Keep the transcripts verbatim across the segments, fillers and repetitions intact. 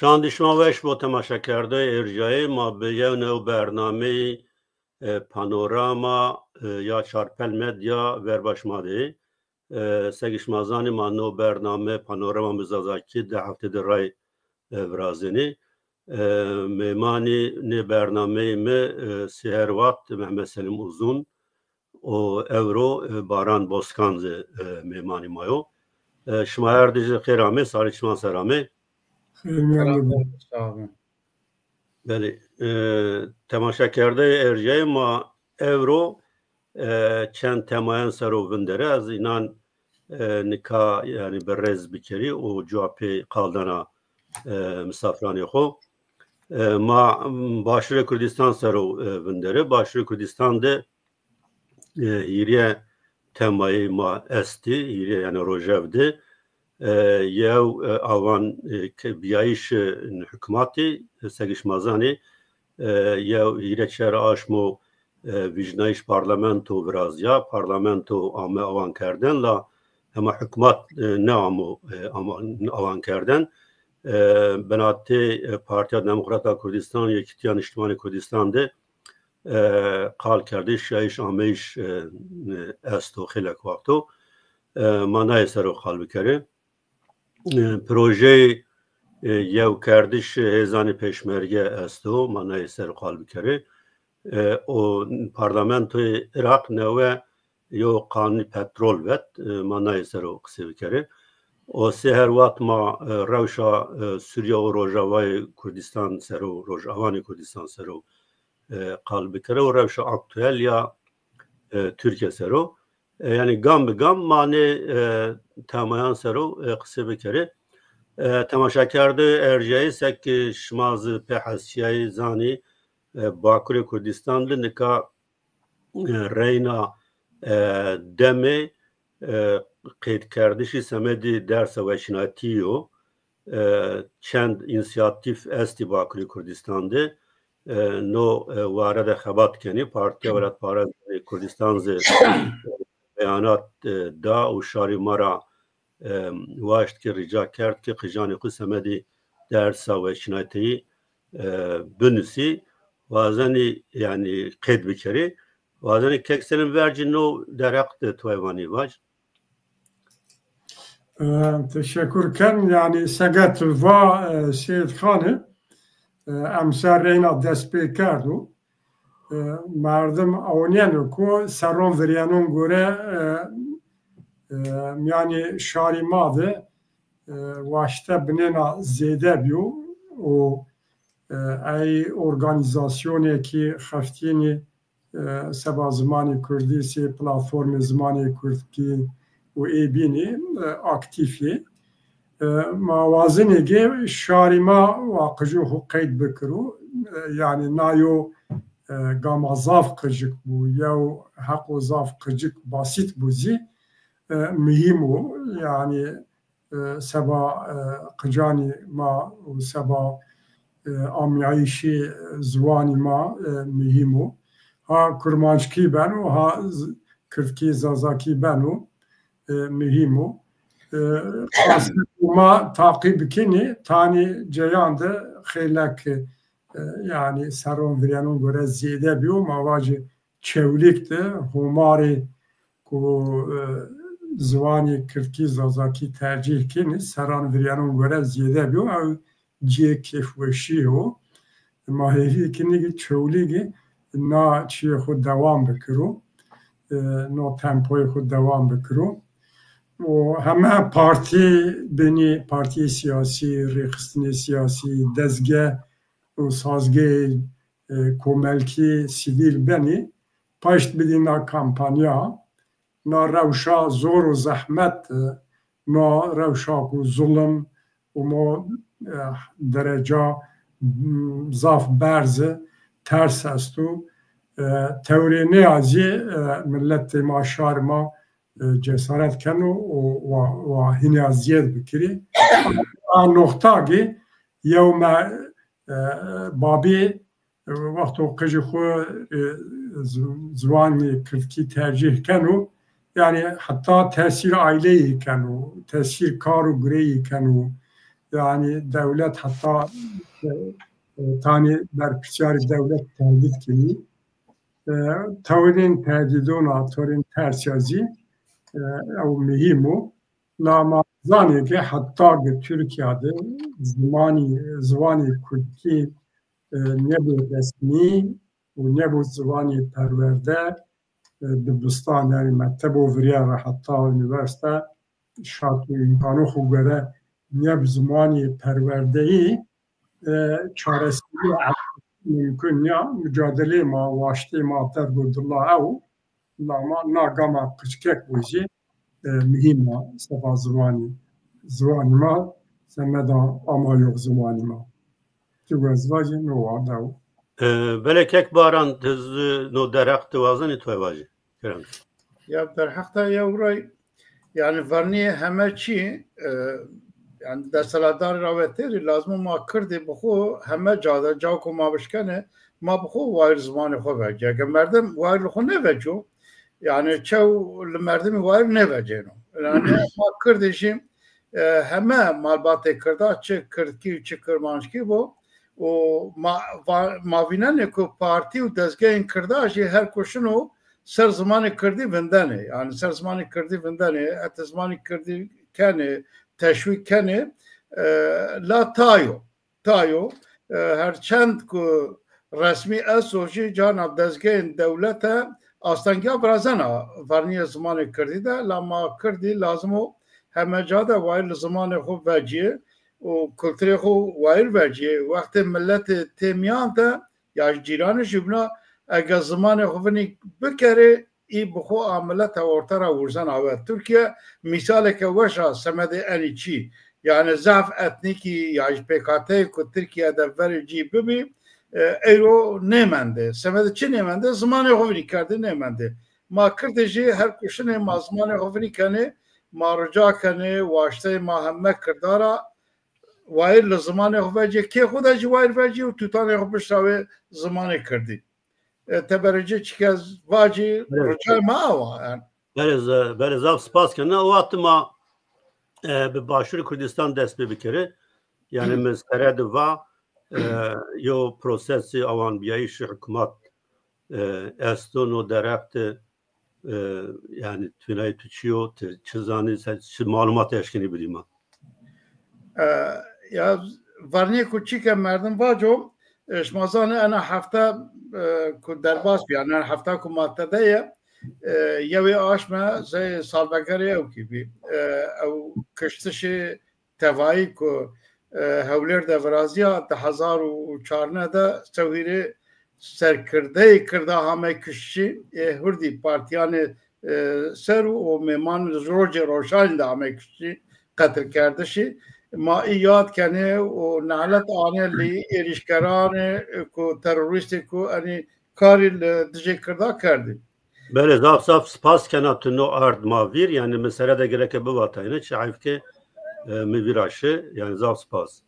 Şandî şima weş bo temaşekerdeyê erjayê ma bi yew new bernameyî, e, Panorama, e, ya Çarpel Medya verba şima de. E, seke şima zanî ma no bername Panorama bi Zazakî di hefte de ray, e, virazenî. E, mêmanî nê bernameyî mi, e, sêher wat Mehmet Selîm Uzun û ewro, e, Baran Boskan zî, e, mêmanî ma yo. E, şima her di zî xêr amê, sarê çiman ser amê. Xêr mîyan de bo. Sağ olun. Belê, e, temaşekerdeyê erjayê ma ewro, e, çend temayan ser o vindere. Ez înan, e, nika, yanî bi rêz bikerî û cewapê qaldana, e, misafiranê xo. E, ma, m, Başûrê Kurdistan ser o, e, vindere. Başûrê Kurdistan de, e, hîrê temayê ma estî, hîrê, yanî rojev de, e, yew, e, awan, e, ke-, bîyayîşê hukmatî, e, seke şima zanî, e, yew hîrê çer aşmo, e, vîjnayîş parlamento virazîya, parlamento ame awan kerden, la hema hukmat, e, neamo, e, ama, awan kerden. E, binatê, e, Partîya Demokrat a Kurdistan, Yekîtiya Niştimanê Kurdistan de, e, qalkerdiş, şiyayîş, ameyîş, e, e, esto, xeylek wexto. E, ma naye ser o qal bikerê. E, projeyê, e, yewkerdişê hêzanê pêşmerge esto, ma naye ser o qal bikerê. E, û parlamentoyê Iraq newe yew qanûnê petrol vet, e, ma naye ser o qisê bikerê. Û sêher wat ma, e, rewşa, e, Sûrîye û Rojavayê Kurdistan ser o, Rojawanê Kurdistan ser o, e, qal bikerê û rewşa aktuel ya, e, Tirkîye ser o. E, yanî gam bi gam ma nê, e, temayan ser o, e, qisê bikerê. E, temaşekerdeyê erjayî, seke şima zî pê hesîyayî zanî, e, Bakurê Kurdistan de nika, e, reyna, e, demê, e, qeydkerdişî semedê dersa weşînatî yo. E, çend însîyatîf estî Bakurê Kurdistan de. E, no, e, ware de xebat kenî. Partîya Welatparastinê Kurdistan zî beyanat, e, da û şarî ma ra, e, waşt ki, rica kerd ki qijanê xwu semedê dersa weşînateyî, e, binusî. Wazenî, yanî, qeyd bikerî. Wazenî kek Selim vercî no derheq de tu vanî vac. E, teşekkür ken. Yanî seke tu va, e, Seyîd Xanî, e, emser reyna dest pê kerdo. E, merdim ewnîyeno ku serron viryenon gore, e, e, mîyanê şarî ma de, e, waşte binêna zêde bîyo û, e, ey organîzasyonekî xeftînî, e, seba zimanê kurdî, sê platformê zimanê kurdkî û ê bînî, e, aktîf yê. E, ma wazenê gê şarî ma wa qijû xwu qeyd bikiro. E, yanî na yo, e, gama zaf qicik bû, yew heqo zaf qicik, basît bû zî, e, muhîm o. Yanî, e, seba, e, qicanî ma û seba, e, amyayîşê ziwanî ma, e, muhîm o. Ha kurmanckî beno, ha z-, kirdkî zazakî beno, e, muhîm o. E, qasê ma taqîb bikinî, tanî ceyan de xeylek, e, yanî serron viryenon gore zêde bîyo, ma vacî Çewlîg de homarê ku, e, ziwanê kirdkî zazakî tercîh kenî, serran viryenon gore zêde bîyo. Ew cihê kêfweşî yo. Ma hêvî kenî ki Çewlîgî na çiyê xwu dewam bikiro. E, no tempoyê xwu dewam bikiro. Û heme partî benî, partîyê sîyasî, rêxistinê sîyasî, dezge û sazgehê, e, komelkî, sivîl benî, paşt bidî na kampanya, na rewşa zor û zehmet, e, na rewşa ku zulm û mo, e, dereca, m, zaf berz e, ters esto. E, tewrê nêya zî, e, miletê ma, şarê ma, e, cesaret keno û wa, wa hînî ya zêd bikirî. A noxta ki yew me, e, babî, e, wexto qijî xwu, e, z-, ziwanê kirdkî tercîh keno, yanî heta tesîr aîleyî keno, tesîr kar û gureyî keno, Yanî dewlet heta, e, e, tanî berpirsîyarê dewlet tehdîd kenî. E, tewrên tehdîdona, tewrên tersîya zî, e, ew muhîm o. La ma zanê ke heta ke Tirkîya de zimanî, ziwanê kurdkî, e, nêbo resmî û nêbo ziwanê perwerde, e, dibistan, yanî mektebo virîye ra heta unîversîte şart û îmkanê xo gore nêb zimanê perwerdeyî, e, çareserîya mumkun nîya. Mucadeleyê ma, waştê ma derg û dilla ew. La ma na gama qickek bo jî, e, muhîm a sefa ziwanî. Ziwanî ma semeda ama yox ziwanî ma. Ti wez vajî no wa dew. E, belê kek Baran, ti zi no derheq ti wazenî to vajî. Kerem. Ya derheq de ya uray, yanî vernî heme çî, e, yanî desthilatdarî ra vetêrî lazim o ma kirdî bi xo heme ca de, ca ku ma bişkenê, ma bi xo wayîr zimanê xo vecî. Eke merdim wayîr li xo nêvecîyo, yanî çew li merdimî wayîr nêvecêno. Yanî ma kirdî jî, e, heme malbatê kirda, çi kirdkî û çi kirmanckî bo, û ma, va-, ma vînenê ku partî û dezgehên kirda jî her ku şino ser zimanê kirdî vindenê. Yanî ser zimanê kirdî vindenê, hetê zimanê kirdî kenê, teşwîk kenê, e, la tayo. Tayo, e, her çend ku resmî esto jî carna dezgehên dewlete astengiya virazena vernîyê zimanê kirdî de, la ma kirdî lazim o heme ca de wayîr li zimanê xo vecîyê û kulturê xo wayîr vecîyê. Wextê miletê tê mîyan de ya jî cîranê jî bina, ege zimanê xo vinî bikerê, î bi xo a milete orte ra wirzena we. Tirkîye mîsaleke weş a semedê enî çî. Yanî zaf etnîkî ya jî P K T'yê ku Tirkîye de verê cî bibî, e, eyro nêmendê. Semedê çi nêmendê? Zimanê xo vinî kerdê nêmendê. Ma kirdê jî her ku şinê ma zimanê xo vinî kenê, ma rica kenê, waşteyê ma heme kirda ra wayîr li zimanê xo vecîyê, kê xo de jî wayîr vecîyê û tutanê xo bişrawê zimanê kirdî. E, teberê ci çike vacî, evet, ricayê ma awa, yanî. Belê, ze-, belê, zaf spas kena. O wextî ma, e, bi Başûrê Kurdîstan dest pê bikerê. Yanî mi sere de va, e, yew prosesê awanbîyayîşê hukmat, e, esto, no derheq de, e, yanî tunayê tu çi yo, ti çi zanî, se çi malumat eşkenî bidî ma? E, ya vernî ku çîke merdim vaco, e, şima zanî ena hefte, e, ku derbas bî, yanî ena hefta ku ma tede yê, e, yewê aşme zey salvegerê ewkî bî. E, ew kiştişê tevayî ku, e, Hewlêr de virazîya di hezar û çarneh de sewhîrê serkirdeyê kirda hamey kiştişî, ê hurdî partîyanê, e, ser û, û mêman rojê roşanî de hamey kiştişî, qetilkerdişî. Ma î yad kenê û nelet anê lî êrîşkeranê, e, ku terorîstê ku enî karî li dijê kirda kerdî. Belê, zaf zaf spas kena tu no ard ma vîr, yanî mi sere de gereke bivatayne, çi heyf ke, e, mi vîra şi, yanî zaf spas.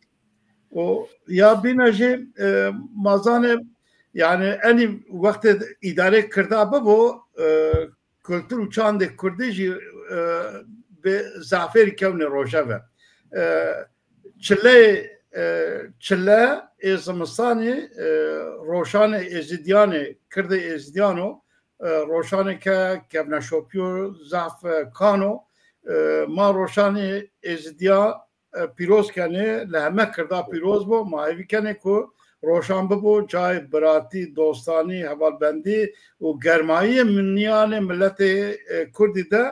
O ya bîne jî, e, ma zanê, yanî enî wextê îdarê kirda bibo, e, kultur û çandê kurdî jî, e, bi zafêrî kewnê rojeve. E, çileyê, e, çile ê zimistanî, e, roşanê êzidîyanê, kirdê êzidîyan o, e, roşanê ke kevneşopîyo zaf, e, kan o. E, ma roşanê êzidîya, e, pîroz kenê, li heme kirda pîroz bo. Ma hêvî kenê ku roşan bibo cayê biratî, dostanî, hevalbendî û germayîyê mîyanê miletê, e, kurdî de.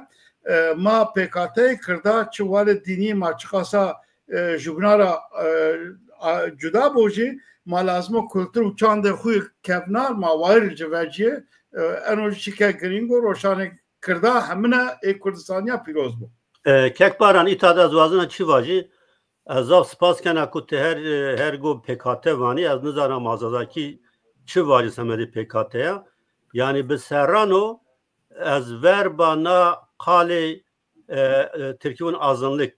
E, ma P K T'yê kirda çi warê dînî ma çiqasa, e, jubîna ra, e, a, cuda bo jî, ma lazim o kultur û çandê xo yê kevnar ma wayîr ci vecîyê. E, eno jî çîke girîng o, roşanê kirda hemine ê Kurdistanîya pîroz bo. E, kek Baran, îta de ez wazena çi vajî? Ez zaf spas kena ku ti her, e, her go P K T vanî, ez nizana ma zazakî çi vajî semedê P K T ya. Yanî bi serran o, ez verba na qalê, e, e, tirkî vûn azınlık,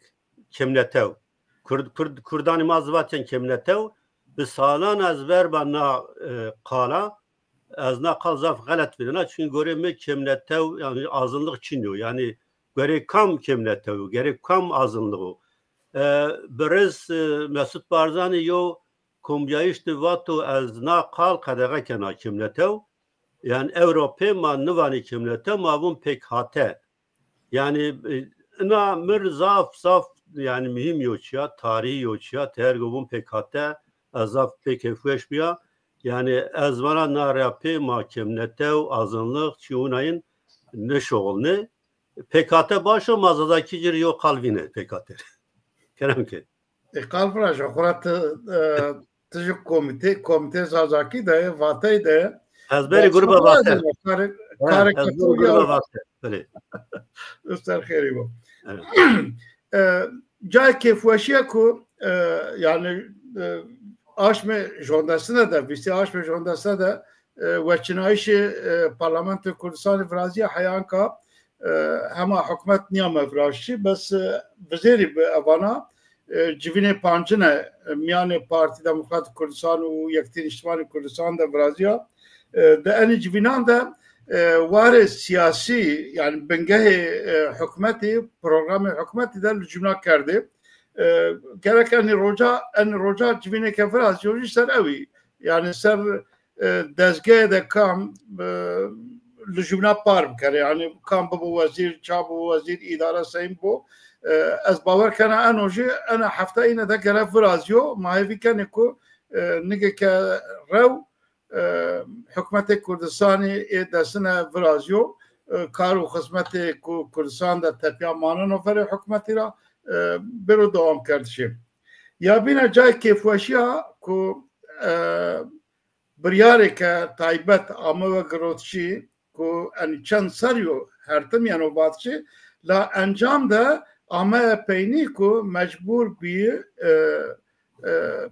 kêmnetew. Kurd, Kurd, Kurdanî ma zî vatên kêmnetew. Bi salan ez verba na, e, qala, ez na qal zaf xelet vînena. Çunkî gorê mi kêmnetew, yanî azınlık çin yo. Yanî gorê kam kêmnetew yo, gorê kam azınlık o. E, Birêz, e, Mesut Barzanî yo kombîyayîş de vato ez na qal qedexe kena kêmnetew. Yanî ewro pê ma nivanê kêmnetew, ma vûn pêkhate. Yanî, e, ina mir zaf, zaf, yanî muhîm yo çîya, tarîhî yo çîya, têergo vûn pêkhate, ez zaf pê kêfweş bîya. Yanî ez vana na rya pê ma kêmnetew, azınlık, çî wina yin nêşoxulnê. Pêkhate baş o, ma Zazakî ci rê yo qal vînê pêkhate. Kerem ke. E, qal viraşo, xora ti, e, ti jî komîte, komîte Zazakî de, Vatey de. Ez berî gruba Vate. Karê, karê ez berî gruba Vate. Belê. Ser xêrî bo. E, cayê kêfweşîye ku, e, yanî, e, aşmê jondesine de, vîstê aşmê jondesine de, e, weçînayîşê, e, Parlamentoyê Kurdistanî virazîya heyanka, e, hema hukmet nîyame viraştî, bes, e, vizêrî bi evana, e, civînê pancine, e, mîyanê Partî Demokratîk Kurdistan û Yekîtî Niştimanî Kurdistan de virazîya. E, di enî civînan de, e, warê sîyasî, yanî bingehê, e, hukmetî, programê hukmetî de licûna kerdê. E, gerek enî roca, enî roca civînê ke virazîyo jî ser ewî. Yanî ser, e, dezgehê de kam, e, licûna par bikerê. Yanî kam bibo wezîr, ça bibo wezîr, îdare seyîn bo. E, ez bawer kena eno jî, ena hefta îne de gere virazîyo. Ma hêvî kenê ku, e, nigê ke rew, e, hukmetê Kurdistanî ê desine virazîyo, e, kar û xizmetê ku Kurdistan de tepîya maneno verê hukmetî ra, e, bêro dewamkerdişê. Ya bîne cayê kêfweşîya ku, e, biryarê ke taybet ame we girotişî ku enî çend serrî yo hertim yeno vatişî, la encam de ameye peynî ku mecbûr bîyî, e, e,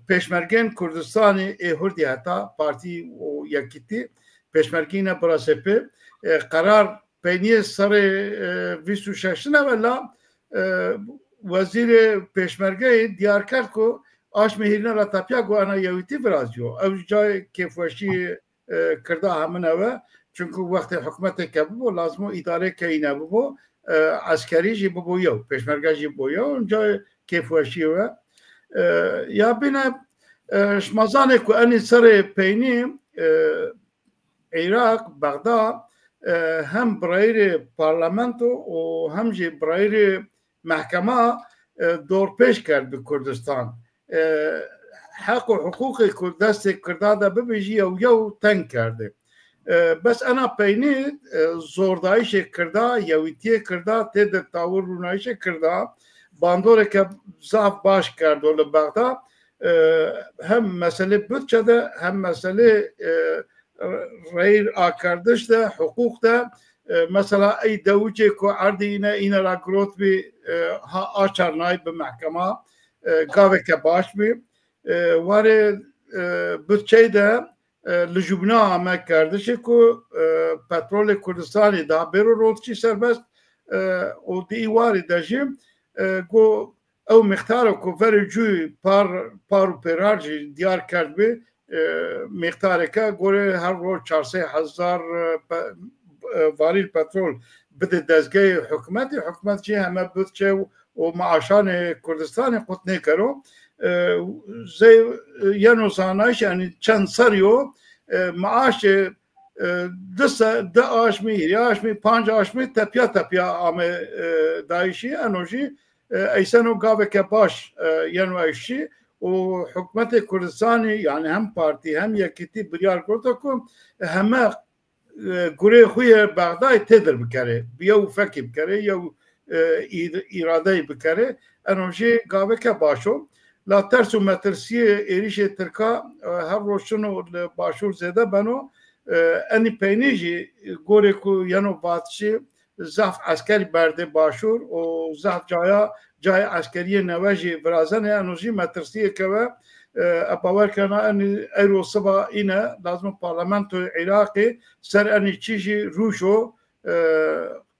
pêşmergên Kurdistanî ê hurdî heta Partî û Yekîtî pêşmergîne birasê pê, e, qerar peynîyê serê, e, vîst û şeşine ve la, e, wezîrê pêşmergeyî dîyar kerd ku aşmê hîrine ra tepîya ku ena yewîtî virazîyo. Ew cayê kêfweşî, e, kirda hemine we. Çunku wextê hukmetê ke bibo, lazim o îdare keyîne bibo, e, eskerî jî bibo yew, pêşmerge jî bibo yew, cayê kêfweşîyê we. E, ya bîne, e, şima zanê ku enî serê peynî, e, Îraq, Bexda, e, hem birayîrê parlamento û hem jî birayîrê mehkema, e, dorpêç kerd bi Kurdistan. E, heq û hiqûqê ku destê Kirda de bibê jî yew yew teng kerdê. E, bes ena peynî, e, zordayîşê Kirda, yewîtîyê Kirda, tê de tawir rûnayîşê Kirda, bandorêke zaf baş kerdo li Bexda. E, hem meselê budçe de, hem meselê, e, reyr akerdiş de, hiqûq de, e, mesela ey dewicê ku erdî îne, îne ra girotbî, e, ha açarnay bi mehkema, e, gavêke baş bî. E, warê, e, budçeyî de, e, licûbna ame kerdişê ku, e, petrolê Kurdistanî daha bêro rotişî serbest, e, û di î warî de jî, e, go ew mîqdaro ku verê cûyî par, par û pêrar jî dîyar kerdbî, e, mîqdarêke gorê her roj çar sey hezar, e, pe-, e, varîl petrol bide dezgehê hukmetî, hukmet jî heme budçe û, û maaşanê Kurdistanî qut nêkero. E, zey, yeno zanayîş, yanî çend serrî yo, e, maaşê, e, di se-, di aşmî, hîrê aşmî, panc aşmî tepîya tepîya ame, e, dayîşî, eno jî, e, eyseno gavêke baş, e, yeno eşî û hukmetê Kurdistanî, yanî hem partî hem yekîtî biryar girto ku heme, e, gurê xwu yê Bexdayê têdir bikerê, bi yew fekî bikerê, yew, e, îd-, îradeyî bikerê. Eno jî gavêke baş o. La ters û metirsiyê êrîşê Tirka, e, her roj şino li Başûr zêde beno. E, enî peynî jî gorê ku yeno vatişî, zaf eskerî berdê Başûr û zaf caya, cayê eskerîyê newe jî virazenê, eno jî metirsiyêke we. E, ez bawer kena enî eyro siba îne lazim o parlamentoyê Iraqê ser enî çî jî rûşo, e,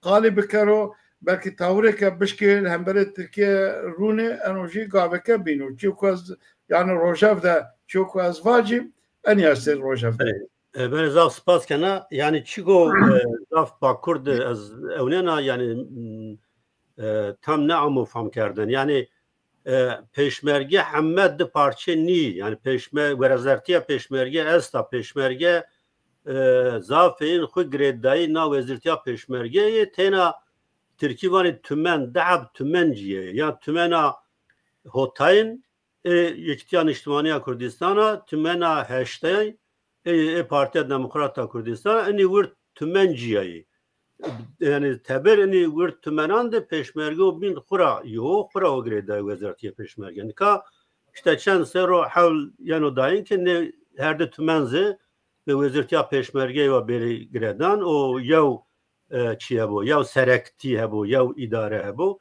qalî bikero, belkî tawirêke bişkê li hemberê Tirkîye rûnê, eno jî gavêke bîno. Çîyo ku ez, yanî rojev de çîyo ku ez vacî, enî estê rojev de. Belê. E, belê, zaf spas kena. Yanî çîko, e, zaf bakur de ez ewnena, yanî, m, e, tam neamo famkerdin. Yanî E, pêşmerge heme di parçe nî, yanî pêşme-, werezertîya pêşmerge esta, pêşmerge, e, zafê yin xwu girêdayî na wezîrtîya pêşmergeyê, têna tirkî vanê tümen, di heb tümen cîyê, ya tümena hotayîn, ê Yekîtiya Niştimanî ya Kurdîstan a, tümena heştayî, ê, ê Partîya Demokrat a Kurdîstan a, inî wird tümen cîyayî. Yanî teber inî wird tümenan de pêşmerge û bîn xwu ra yo, xwu ra o girêdayî wezîrtîya pêşmerge. Nika îşte çend serr o hewl yeno dayîn ke nê her di tümen zî bi wezîrtîya pêşmergeyî wa bêrê girêdan û yew, e, çî hebo, yew serektî hebo, yew îdare hebo.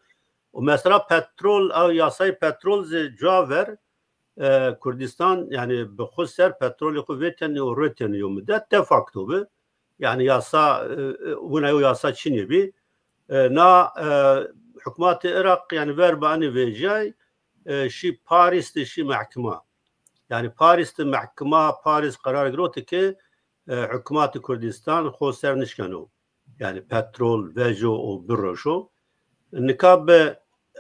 Û mesela petrol, ew yasayê petrol zî cuwa ver, e, Kurdîstan, yanî bi xwu ser petrolê xwu vêtenê û rêtenê yo midet, de facto bi. Yanî yasa, e, e, wina yo yasa çinê bî. E, na, e, hukmatê Iraq, yanî verba enê vecîyay, e, şî Parîs de şî mehkima. Yanî Parîs de mehkima, Parîs qerar girotî ke, e, hukmatê Kurdîstan xwu ser nişkeno. Yanî petrol vejo û biroşo. Nika bi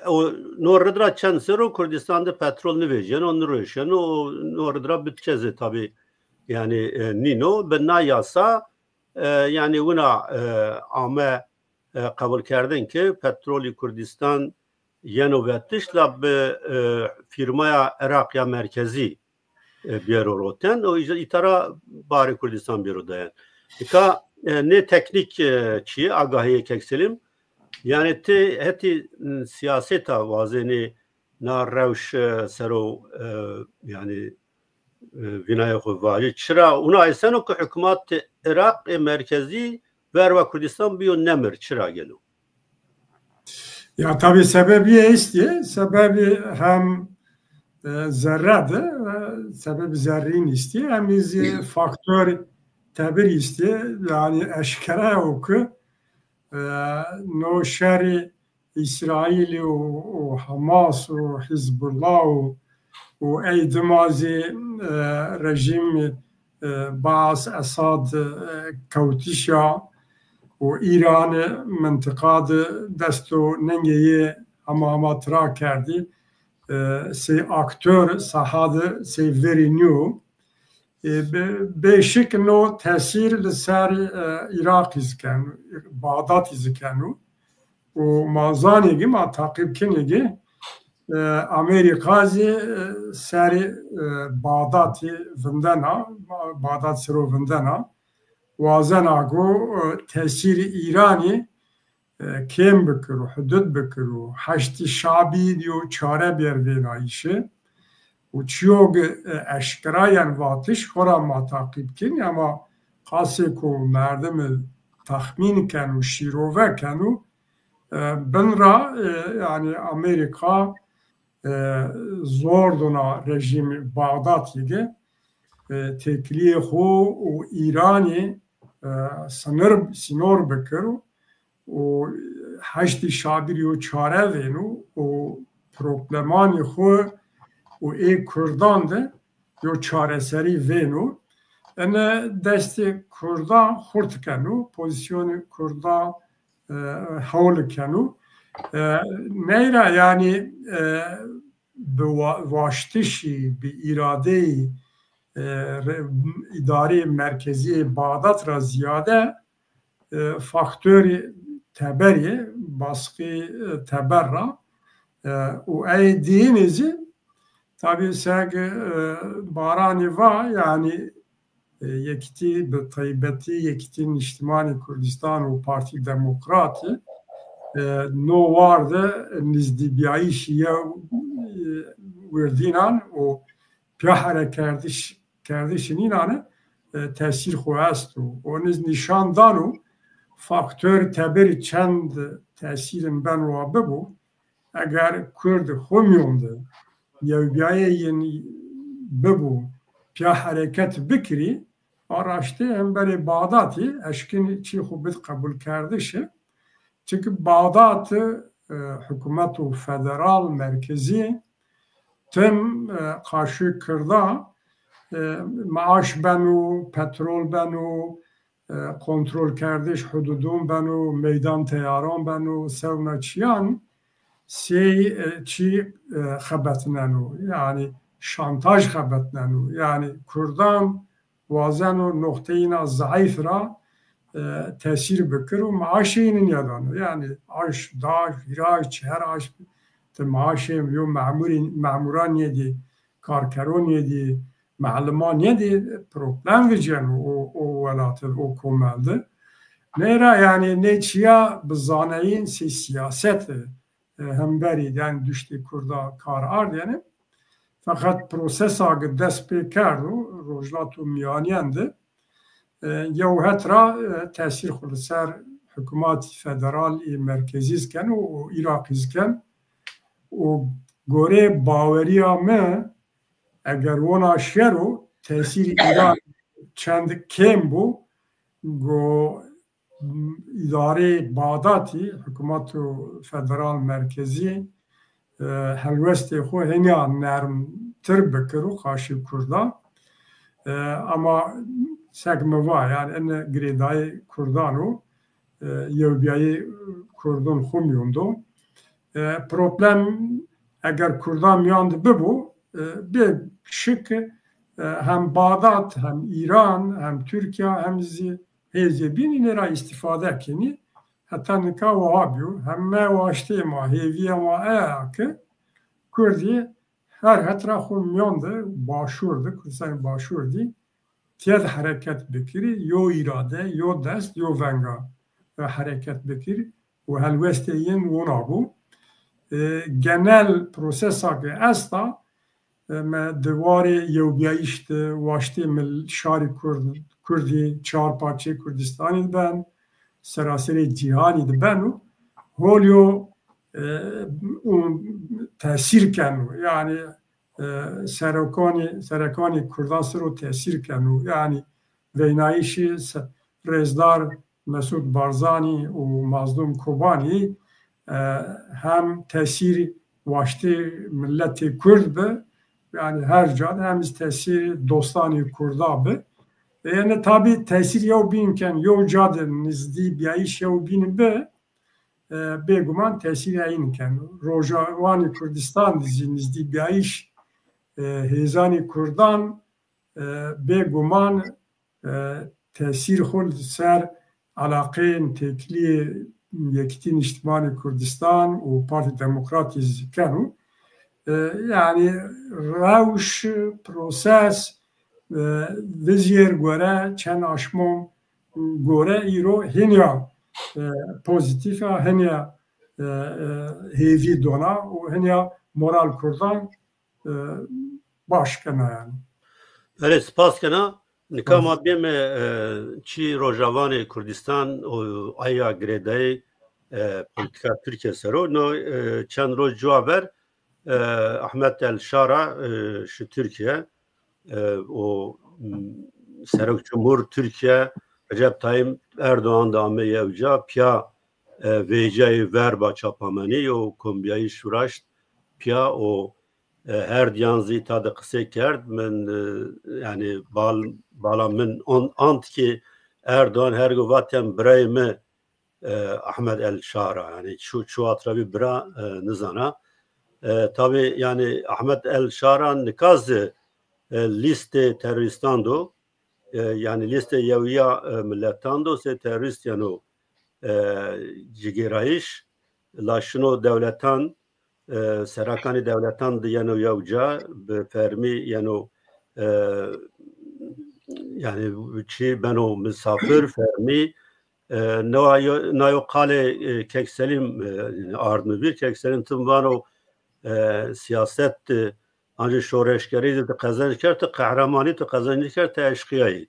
o, no rid ra çend serr o Kurdîstan de petrol nivejîyeno, niroşeno û no rid ra bütçe zî tabî, yanî, e, nîno. Bi na yasa, e, yanî wina, e, ame, e, qebulkerdin ke petrolî Kurdîstan yeno vetiş la bi, e, fîrmaya Iraq ya merkezî, e, biyero roten. O îta ra barê Kurdîstan biyero dayen. Nika, e, nê teknîk, e, çîyê, agahîyê kek Selîm. Yanî ti hetî, m, sîyaseta wazenê na rewş, e, sero, e, yanî, e, vînayê xwu vajî. Çira wina eyseno ke hukmatê Iraqê merkezî verba Kurdîstan biyo nemir? Çira gelo? Ya tabî sebebî estî, sebebî hem, e, zerre de, e, sebebî zerrîn estî, hem zî faktor tebir estî. Yanî eşkera o ke, e, no şerî Îsraîlî û, û Hamas û Hizbullah û, û ey dima zî, e, rejîmî, e, Baas Esad, e, kewtişa û Îranî mintiqa de dest û ningê yê hema hema tira kerdî. E, sey aktor saha de sey verî nîyo. E, be-, bêşik no tesîr li ser, e, Iraqî zî keno, Baxdatî zî keno. Û ma zanê ki, ma taqîb kinê ki, e, Amerîka zî, e, serê, e, Baxdatî vindena, Ba-, Baxdat sero vindena. Wazena ku, e, tesîrî Îranî, e, kêm bikir û hudud bikir û Heşdî Şabî yo çare bêr vênayîşî. Û çiyo ki, e, eşkera yen vatiş, xora ma taqîb kin, ama qasê ku merdimi texmîn ken û şîrove ken û, e, bin ra, e, yanî Amerîka, e, zor dona rejîmî Baxdatî ki, e, têkilîyê xwu û Îranî, e, sinir, sînor bikir û Heşdî Şabî yo çare vêno û problemanî xwu û ê Kurdan de yo çareserî vêno. Ene destê Kurdan xurt keno, pozîsyonê Kurdan, e, hewl keno. E, ney ra yanî, e, bi wa-, waştişî, bi îradeyî, e, re-, îdareyê merkezî yê Baxdat ra zîyade, e, faktorî teberî, baskî, e, teber ra, e, û ey dîyinî zî tabî seg, e, Baranî va, yanî, e, Yekîtî, bi taybetî Yekîtî Niştimanî Kurdistan û Partî Demokratî, e, no war de nizdîbîyayîşî yew, e, wirdînan û piya herekerdiş, kerdişî nînan, e, tesîr xwu esto. O niz nîşan dano faktor teberî çend tesîrin ben wa bibo. Eger Kurd xwu mîyon de yewbîyayê yin bibo, piya hereket bikirî, a raştê hemberê Baxdatî eşkin çî xwu bid qebulkerdişî. Çimkî Baxdat, e, hukûmeto federal, merkezî, tim, e, qaşû Kirda, e, maaş beno, petrol beno, e, kontrolkerdiş hududon beno, meydan teyaran beno, sewna çiyan, sey, e, çî, e, xebetneno, yanî şantaj xebetneno. Yanî Kurdan wazeno noqteyîna zeîf ra, e, tesîr bikir û maaşê yînin yadano. Yanî aş, da, hîra, çeher aş ti maaşê yo memurî, memuran yedî, karkeron yedî, maliman yedî, problem viceno o, o welat id, o komel di. Nê ra yanî nê çîya bi zaneyîn sey siyaset, e, hemberî, yanî duştê Kurda kar ard yanî. Feqet prosesa ke dest pê kerdo Rojhilata Mîyanîyen de, e, yew het ra, e, tesîr xwu li ser hikûmetî federal ê merkezî zî keno û Iraqî zî ken. Û gorê bawerîya mi, eger wina şero, tesîrê Îran çend kêm bo, go îdareyê Baxdadî, hikûmeto federal merkezî, e, helwestê xwu hênîya nermtir bikiro qaşê Kurda. E, ama sek mi va, yanî ene girêdayê Kurdan o, e, yewbîyayê Kurdon xwu mîyon do. E, problem eger Kurdan mîyan de bibo, e, bê şik, e, hem Baxdad, hem Îran, hem Tirkîya, hem zî hêzê bîn înê ra îstîfade kenî. Heta nika wiha bîyo. Heme waştê ma, hêvîya ma eya ke Kurdî her het ra xwu mîyan de, Başûr de, Kurdistanê Başûr dî tîya de hereket bikirî, yo îrade, yo dest, yo venga, e, hereket bikirî û helwestê yin wina bû. E, genel prosesa ke esta, e, me di warê yewbîyayîş de waştê mil-, şarê Kurd, Kurdî, çar parçeyê Kurdistanî de ben, seraserê cîhanî de beno, holî yo, e, û tesîr keno. Yanî, e, serokanê, serekanê Kurdan ser o tesîr keno. Yanî veynayîşê se-, rêzdar Mesûd Barzanî û Mazlûm Kobanî, e, hem tesîr waştê miletê Kurd bi, yanî her ca de, hem zî tesîr dostanê Kurda bi. E, yanî tabî tesîr yew bîn ken, yew ca de nizdîbîyayîş yew bîn bi, e, bêguman tesîrê eyin ken. Rojawanê Kurdistan de zî nizdîbîyayîş, e, hêzanê Kurdan, e, bêguman, e, tesîr xwu li ser elaqeyên têkilî yê Yekîtî Niştimanê Kurdistan û Partî Demokratî zî keno. E, yanî rewş, proses, e, vizêr gore, çend aşmon gore îro hênîya, e, pozîtîf a, hênîya, e, e, hêvî dona û hênîya moral Kurdan, e, baş kena yanî. Belê, spas kena. Nika ma bême, e, çî Rojawanê Kurdistan û aya girêdayê, e, polîtîka Tirkîye ser o. No, e, çend roj cuwa ver, e, Ahmet El Şara, e, şi Tirkîye, e, û, m, Serok Cumhur Tirkîye Recep Tayyip Erdoğan de ame yew ca, pîya, e, vêcayê verba çapamenî û kombîyayîş viraşt pîya û, e, her diyan zî îta de qisey kerd. Min, e, yanî bal-, bala min on-, ant ki Erdoğan her go vatên birayê mi, e, Ahmet El Şara, yanî çu-, çuwat ra bî bira, e, nizana. E, tabî yanî Ahmet El Şara nika zî, e, lîstê terorîstan do, e, yanî lîstê Yewîya, e, Miletan do, sey terorîst yeno, e, cigêrayîş, la şino dewletan, e, serakanê dewletan de yeno yew ca, bi fermî yeno, e, yanî çi beno misafir, fermî, e, newa yo-, na yo qalê, e, Kek Selîm, e, ard mi vîr, Kek Selîm tim vano, e, siyaset, e, ancî şoreşgerî de ti qezenc kerd, ti qehremanî, ti qezenc kerd, ti eşqîyayî.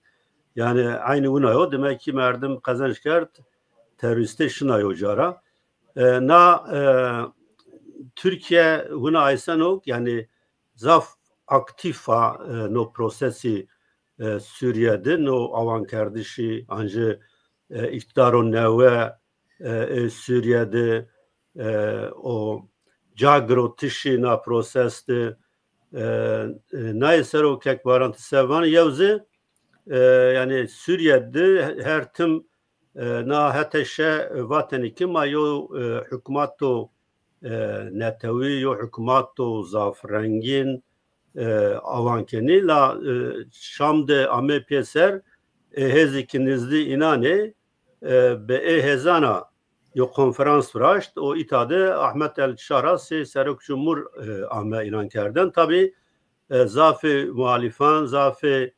Yanî eynî wina yo, demek ki merdim qezenc kerd, terorîstê şina yo ca ra. E, na, e, Tirkîye wina ayseno, yanî zaf aktîf a, e, no prosesî, e, Sûrîye de, no awankerdişî, ancî, e, îqtîdaro newe, e, ê Sûrîye de, e, o ca girotişî na proses de, e, e, nayê ser o Kek Baran ti se vanî, yew zî, e, yanî Sûrîye de her tim, e, na hete şe vatenî ki ma yo, e, hukmato e, netewî, yo hukmat o zaf rengîn, e, awan kenî. La, e, Şam de ame pêser, e, hêzî ki nizdî înan ê, e, bi ê hêzana yo konferans viraşt û îta de Ahmet El Şara sey serok cumhur, e, ame îlan kerdin. Tabî, e, zafê muhalîfan, zafê,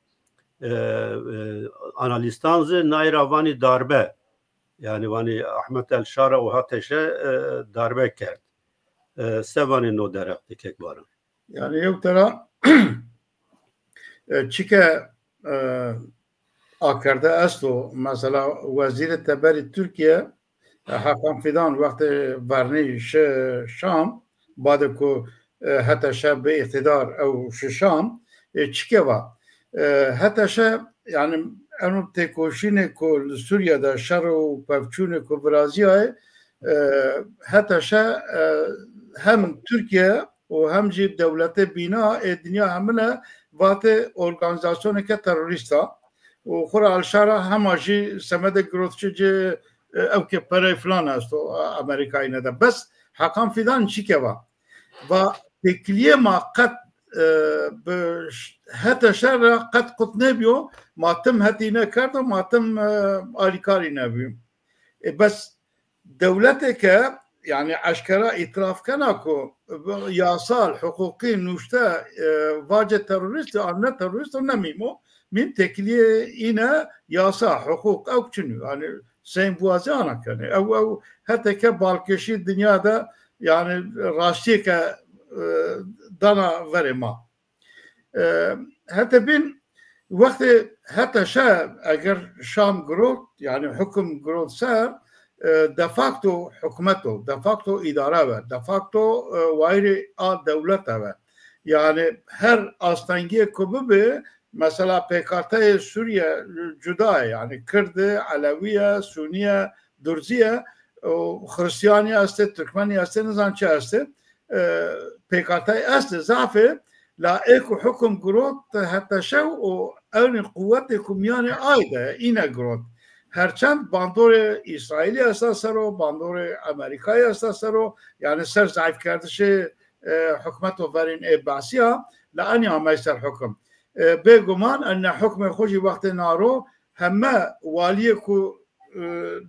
e, e, analîstan zî nay ra vanî darbe. Yanî vanî Ahmet El Şara û Hateşe, e, darbe kerd. E, se vanî no derheq de kek Baran? Yanî yew tera, e, çike, e, akerde esto, mesela Wezîrê Teberî Tirkîye, e, Hakan Fidan wextê vernî şi Şam, badê ku, e, H T Ş bi îqtîdar ew şi Şam, e, çike va. E, H T Ş, yanî eno têkoşînê ku li Sûriye de şer û pevçûnê ku virazîyayê, e, H T Ş, e, hem Tirkîye û hem jî dewletê bîna ê dinya hemine vatê organîzasyonêke terorîst a. Û xwura El Şara hema jî semedê girotişê ci, e, ew ke perey filan esto, e, Amerîka îne de. Bes Hakan Fidan çike va? Va têkiliyê ma qet, e, bi ş-, H T Ş ra qet qut nêbîyo, ma tim hetî îne kerdo, ma tim, e, alîkarî nebîyo. E, bes dewletê ke, yanî eşkera îtiraf kena ku yasal, huqûqî nuşte, e, vacê terorîst an ne terorîst o ne mîm o. Mîm têkiliyê îne yasa, huqûq, ewk çin o. Yanî seyîn buwazî ana kenê. Ew, ew hetê ke balkêşî dinya de, yanî rastîyêke, e, dana verê ma. E, hetê bîn wextê H T Ş eger Şam girot, yanî hukum girot ser, e, de facto hukmet o, de facto îdare ve, de facto, e, wayîrê a dewlete ve. Yanî her astengîyê ku bibi, mesela pêkateyê Sûriye cuda yê, yanî Kird ê, Elewî ye, Sûnî ye, Durzî ye, û Xirîstîyanî estê, Tirkmenî estê, nizan çi estê, e, pêkatey estê, zaf ê, la ê ku hukum girot H T Ş û ewnî quwetê ku mîyanê ay de îne girot. Herçend bandorê Îsraîlî esta ser o, bandorê Amerîkayî esta ser o, yanî ser zayîfkerdişê, e, hukmeto verên ê Be'sî ya, la enî amey ser hukum. E, bêguman ene hukmê xo jî wextê na ro heme walîyê ku, e,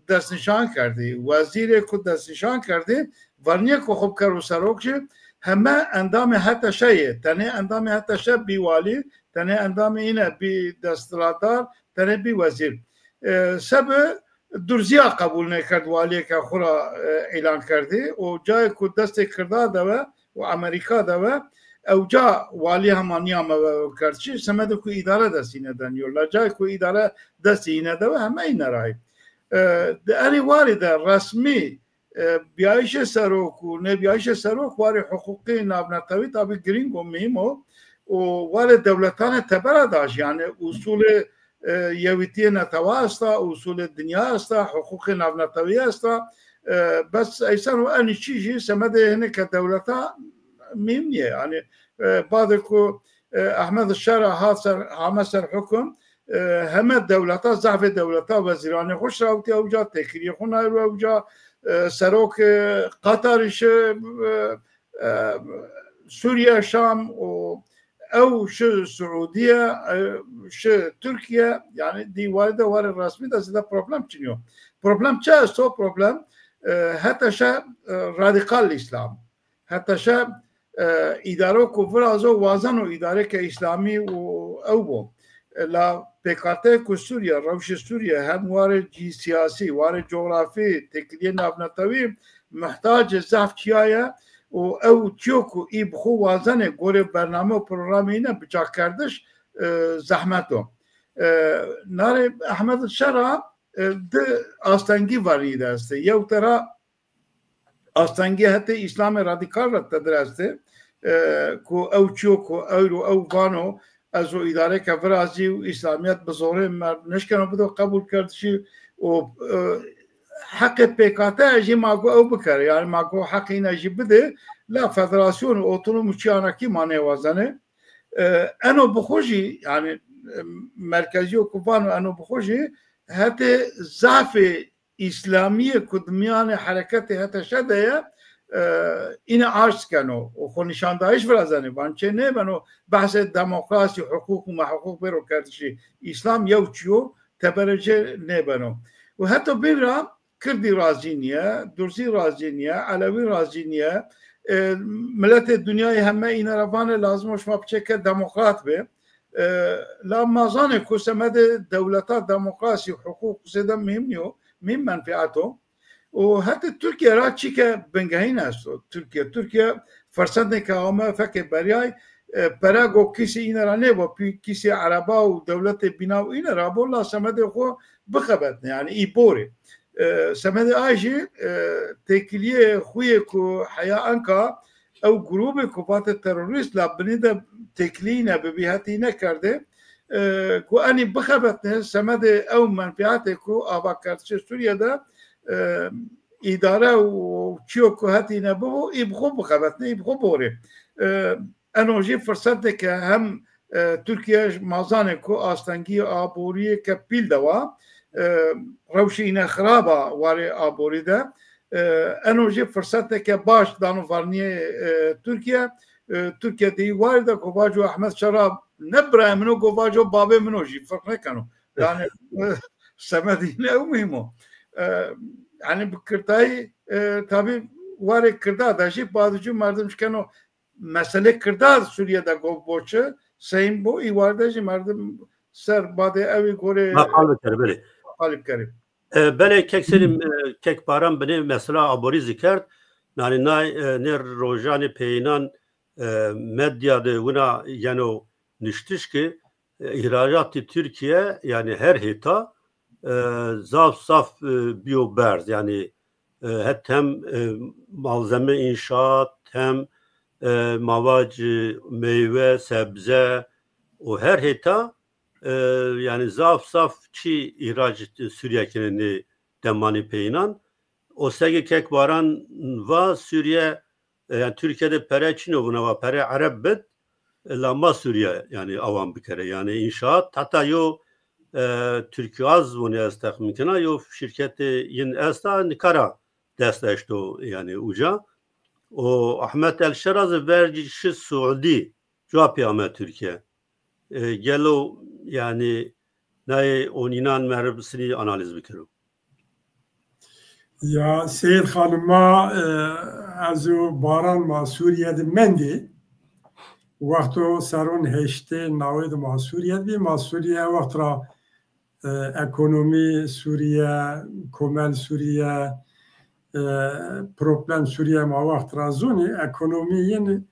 destnîşan kerdî, wezîrê ku destnîşan kerdî, vernîyê ku xo bikero serok jî heme endamê H T Ş yê. Tenê endamê H T Ş bî walî, tenê endamê îne bî desthilatdar, tenê bî wezîr. E, sebi Durzîya qebûl nêkerd walîyê ke xo ra, e, îlan kerdî û cayê ku destê Kirda de ve û Amerîka de ve, ewca walî hema nîyame ve kerdişî, semedê ku îdare destî îne de nîyo. La cayê ku îdare destî îne de ve, heme îne ra yê. E, di enî warî de resmî, e, bîyayîşê serok û nêbîyayîşê serok warê huqûqî navnetewî tabî girîng o, muhîm o. Û warê dewletanê tebera da jî, yanî usulê, e, yewîtiyê netewa esta, usulê dinya esta, huqûqê navnetewî esta. E, bes eysen û enî çî jî semedê hinêke dewleta muhîm nîye. Yanî, e, badê ku, e, Ehmed Şera hat ser, hame ser hukum, e, heme dewleta, zehfê dewleta wezîranê xo şirawitî ewca, têkiliyê xo nayro ewca, e, serok, e, Qatarî şi, e, e, Sûriye, Şam û ew şi Siûdîye, e, şi Tirkîye, yanî dîwarî de warê resmî de zêde problem çinî yo. Problem çi esto? Problem, e, H T Ş, e, radîkal Îslam. H T Ş, e, îdaro ku virazo wazeno îdareke Îslamî û ew bo. E, la pêkateyê ku Sûriye, rewşê Sûriye hem warê cî-, siyasî, warê cografî, têkiliyê navnetewî muhtacê zaf çîya ye û ew çîyo ku î bi xo wazenê gorê bername û programê îne bi cakerdiş, e, zehmet o. E, narê Ehmed Şera, e, di astengî vernî de estê. Yew tera astengî hetê Îslamê radîkal ra tedir estê, e, ku ew çîyo ku ewro ew vano, ez o îdareke virazî û Îslamîyet bi zorê merd nişkeno bido qebûlkerdişî û, e, heqê pêkate jî ma go ew bikere. Yanî ma go heqê îne jî bidê, la federasyon û otonom û çîyanakî ma nêwazenê. E, eno bi xo jî, yanî, e, merkezîyo ku vano eno bi xo jî hetê zafê Îslamîyê ku di mîyanê hereketê H T Ş de ye, e, îne aşt keno û xo nîşandayiş virazenê, van çê nêbeno, behsê demokrasî, huqûq û mehuqûq bêro kerdişî. Îslam yew çî yo, teberê ci nêbeno. Û heto bîn ra Kirdî razî nîye, Durzî razî nîye, Elewî razî nîye. E, miletê dinyayê heme îne ra vanê lazim o şima biçeke demokrat bê. E, la ma zanê ku semedê dewleta demokrasî, huqûq zêde muhîm nîyo, muhîm menfîet o. Û hetê Tirkîye ra çîke bingehîn esto. Tirkîye, Tirkîye firsendê ke ame fekê berîyay, e, pere go kîsî îne ra nêbo, pî kîsî ereba û dewletê bînaw îne ra bo, la semedê xo bixebetnê, yanî î borê. E, semedê ay jî, e, têkilîyê xo yê ku heya enka ew grûbê ku vatê terorîst la binê de têkilî îne bibî hetî nêkerdê, e, ku enî bixebetnê semedê ew menfîetê ku avakerdişê Sûrîye de, e, îdare û çîyo ku hetî îne bibo, î bi xo bixebetnê, î bi xo borê. E, eno jî firsetêk e hem, e, Tirkîye ma zanê ku astengî aborîyê ke pîl de wa, e, rewşê îne xirab a warê aborî de. E, eno jî firsetêk e baş dano varnîyê, e, Tirkîye. E, Tirkîye de î warî de ku vaco Ehmed Şera ne birayê min o, ku vaco babê min o jî firq nêkeno. Yanî, e, semedê îne ew muhîm o. E, yanî bi kirtayî, e, tabî warê kirda de jî badê cû merdim şikeno meselê kirda Sûrîye de go bo çi, seyîn bo, î warde jî merdim ser badê ewî gorê. Ma qal bikerê, belê. Qal bikerê. E, belê, kek Selîm, e, kek Baran binê mesela aborî zikerd. Nanî nay, e, nê rojanê peyênan, e, medya de wina yeno nuştiş ki, e, îhracatê Tirkîye, yanî her hêta, e, zaf zaf, e, bîyo berz. Yanî, e, het hem, e, malzeme înşaat, hem, e, ma vac, e, meywe, sebze û her hêta, e, yanî zaf zaf çî îhrac Sûrîye kenê nê demanî peyînan. O seke kek Baran va Sûrîye, e, yanî Tirkîye de pere çin o, vuna va pere ereb bid, e, la ma Sûrîye yanî awan bikerê. Yanî înşaat heta yo, e, Tirkîgaz vunî ez texmîn kena, yo şîrketê yin esta, nika ra dest eşto yanî uca. O Ahmet El Şera zî vercî şi Suudî, cuwa pê ame Tirkîye. E, gelo yanî nayê onînan merdim sinî analîz bikero? Ya Seyîd Xanim, ma, e, ez û Baran ma Sûrîye de mendî. Wexto serron heştê newê de ma Sûrîye de bî. Ma Sûrîye wext ra, e, ekonomî Sûrîye, komel Sûrîye, e, problem Sûrîye ma wext ra zonî. Ekonomî yin,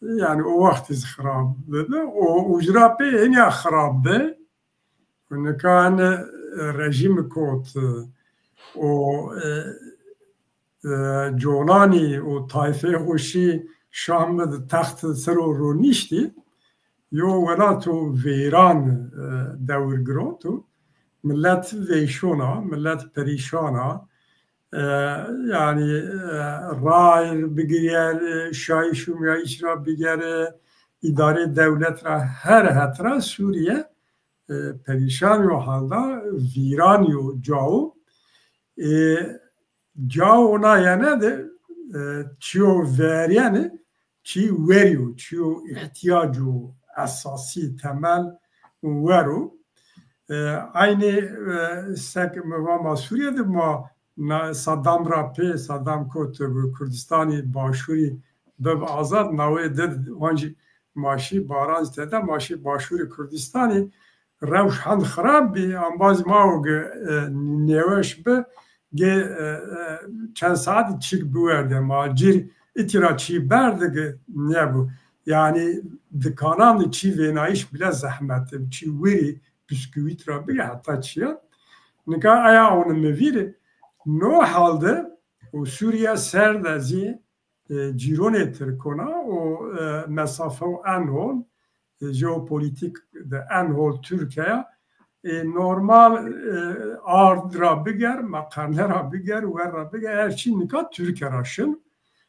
yanî o wext zî xirab bibi. O ucra pê hînî ya xirab bi. Nika ene, e, rejîmî kot, e, o, e, e, Colanî û tayfeyê xo şî Şam de text ser o ronîştî, yo welato veyran, e, dewir giroto. Milet veyşon a, milet perîşan a. E, yanî, e, ray bigire, e, şayîş û miyayîş ra bigere, îdarê dewlet ra her het ra Sûrîye, e, perîşan yo, halda vîran yo cao. E, cao ona yene de, e, çîyo verîyene, çî werî yo, çîyo îhtîyaco esasî, temel wer o. E, eynî, e, sek mi va ma Sûrîye de ma na, Saddam ra pê, Saddam kot bi Kurdistanî Başûrî bib azad, nawê de wancî ma şî Baran zî tede, ma şî Başûrê Kurdistanî, rewş hend xirab bî, embazî ma o ki, e, nêweş bi, ge, e, e, çend saetî çîk biwerde, ma cir îtî ra çî berde ki nêbo. Yanî dikanan de çî vênayîş bile zehmet e, çî wirî, bisküvît ra bigî heta çîyan. Nika aya onu mi vîrî. No hal de û Sûrîye ser de zî, e, cîronê tirkon a û, e, mesafe û en hol, e, jeopolîtîk de en hol Tirkîya, e, normal, e, ard ra biger, meqerne ra biger, wer ra biger, her çî nika Tirkîye ra şin.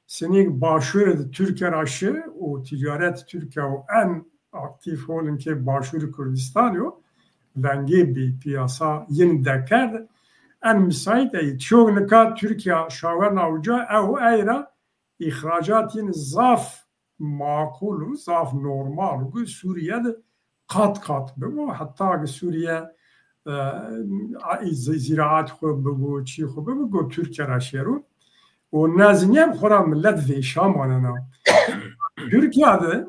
Sinîk başûrê de Tirkîye ra şi û tîcaret Tirkîya û en aktîf holin ke Başûrê Kurdistanî yo, vengê bî pîyasa yin dekerd, en misayît ey. Çîyo nika Tirkîya şawerna uca, ew ey ra îxracat yin zaf maqul û zaf normal û Sûriye de qat qat bibo. Heta ki Sûriye, e, zî-, zîraat xwu bibo, çî xwu bibo, go Tirkiye ra şêro. Û nezinîye bi xwu ra milet vêşa manena. Tirkiye de,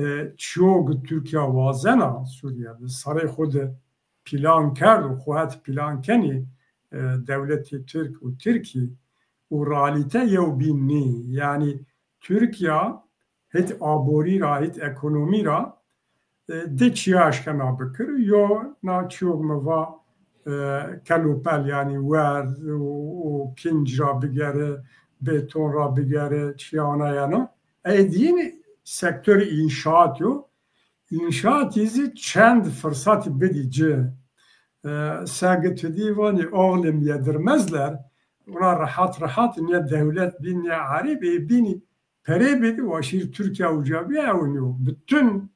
e, çiyo ki Tirkiye wazena Sûriye de, sarê xwu de plan kerd û xwu het plan kenî, e, dewletê Tirk û Tirkî û realîte yew bîn nî. Yanî Tirkiye hit aborî ra, hit ekonomî ra, e, di çiya eşkena bikir. Yo na çiyo mi va, e, kelopel, yanî werd û, û kinc ra bigere, beton ra bigere, çiya ana yeno. Ey dîn sektör înşaat yo. Înşaatî zî çend firsatî bidî ci. E, segi tu dî vanî oğlum yedirmezler, ona rahat rahat ne dewlet bî ne erîb, ê bînî perê bidî, wa şîr Tirkiye uca bî ewnîyo. Bütün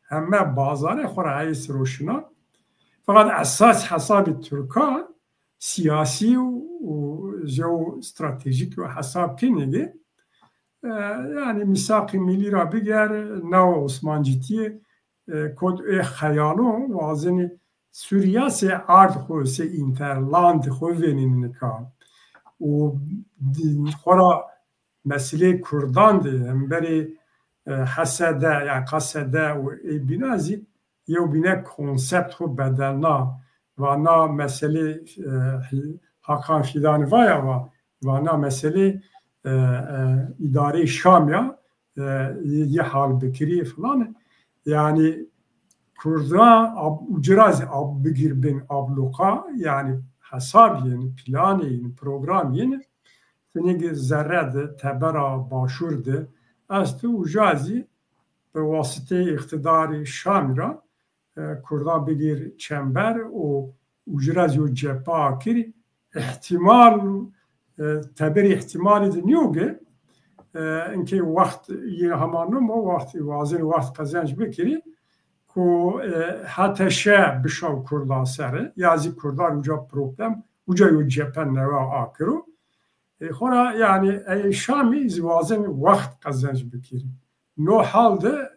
heme bazarê xwu ra ey siro şina. Feqet esas hesabî Tirka siyasî û, û jew stratejîk yo hesab kenî ki, e, yanî mîsaqî milî ra biger, nawa Osmancîtîye, e, kot ê xeyalon wazenî Sûriya sey erd xwu, sey interland xwu vênîn nika. Û di-, xwu ra meselê Kurdan de hemberê, e, H S D, yanî K S D û ê bîna zî yew bîne konsept xwu bedelna. Va na meselê, e, Hakan Fîdanî vaya va, va na meselê, e, e, îdareyê Şam ya, e, yê, yê hal bikirî filan. Yanî Kurda ab-, uci ra zî ab-, bigir bin abluqa, yanî hesab yin, plan yin, program yin, finî zerre de, tebera başûr de esto, uca zî bi wasiteyê îqtîdarê Şamî ra, e, Kurdan bigir çember û uci ra zî yo cephe akirî. Îhtîmal, e, teberî îhtîmalî de nîyo ki, e, inkê wext yê hema nimo, wext wazenî wext qezenc bikirî, ku, e, H T Ş bişaw Kurdan ser, ya zî Kurdan uca problem, uca yo cephe newe akiro. E, xora, yanî, ey Şamî zî wazenî wext qezenc bikirî. No hal de,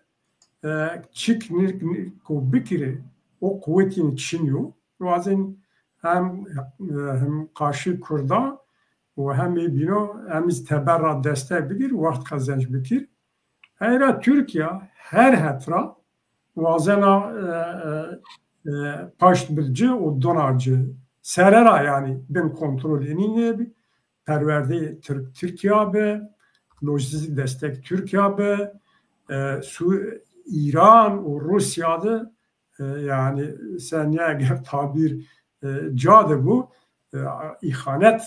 e, çik nirk, nirk ku bikirî, o quwetîn çin yo. Wazenî hem, e, hem qarşî Kurdan û hem ê bîno hem zî teber ra destek bigir, wext qezenc bikir. Ey ra Tirkîya her het ra wazena, e, e, e, paşt bid ci û dona ci. Sere ra yanî bin kontrol enî nêbi, perwerdeyê Tirk Tirkîya bi, lojîstîk destek Tirkîya bi, e, Su-, Îran û Rûsya de, e, yanî senîye eger tabîr, e, ca de bu, e, îxanet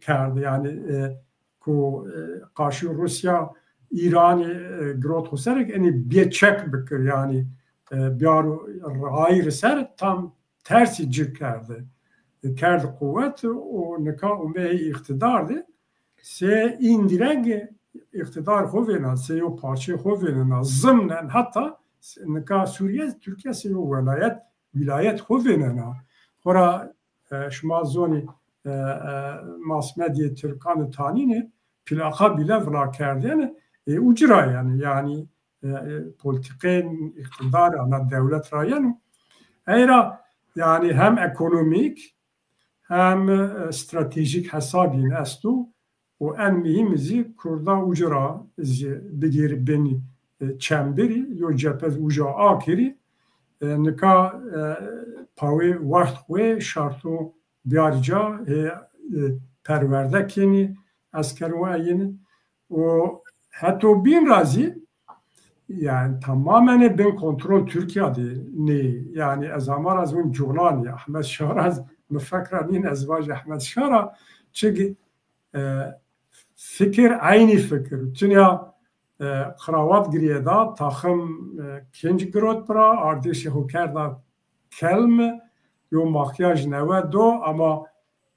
kerd. Yanî, e, ku, e, qarşî Rûsya Îranî, e, girot xo ser, enî bê çek bikir, yanî, e, biyaro rayîr ser tam tersî ci kerde. E, kerd quwet û nika umeyê îqtîdar de se îndirek îqtîdar xo vêna, se yo parçeyê xo vênena, zimnen heta nika Sûrîye, Tirkîye se yo welayet, wîlayet xo vênena. Xora, e, şima zonî, e, e, masmedyê Tirkan û tanînê plaqa bîle vila kerdêne, e, uci ra yanî, yanî, e, e, polîtîkên îqtîdar ana dewlet ra yeno. Ey ra yanî hem ekonomîk hem, e, stratejîk hesabîn esto û en muhîm zî Kurda uci ra zî bigêrî benî, e, çembirî, yo cephe zî uca akirî. E, nika, e, pawê wext xwu şarto biyarî ca, e, e, perwerde kenî, esker û eyîn. Û heto bîn ra zî, yanî, tamamen bin kontrol Tirkîya de nê. Yanî, ez ama ra zî vûn Colanî, Ehmed Şah ra zî mi fek ra nîn, ez vajî Ehmed Şah ra, çiki, e, fikir, eynî fikir. Tunya, e, xrawat girîyeda, taxim, e, kinc girot bira, ardêşê xo kerda kelm, yo makyaj newe do, ama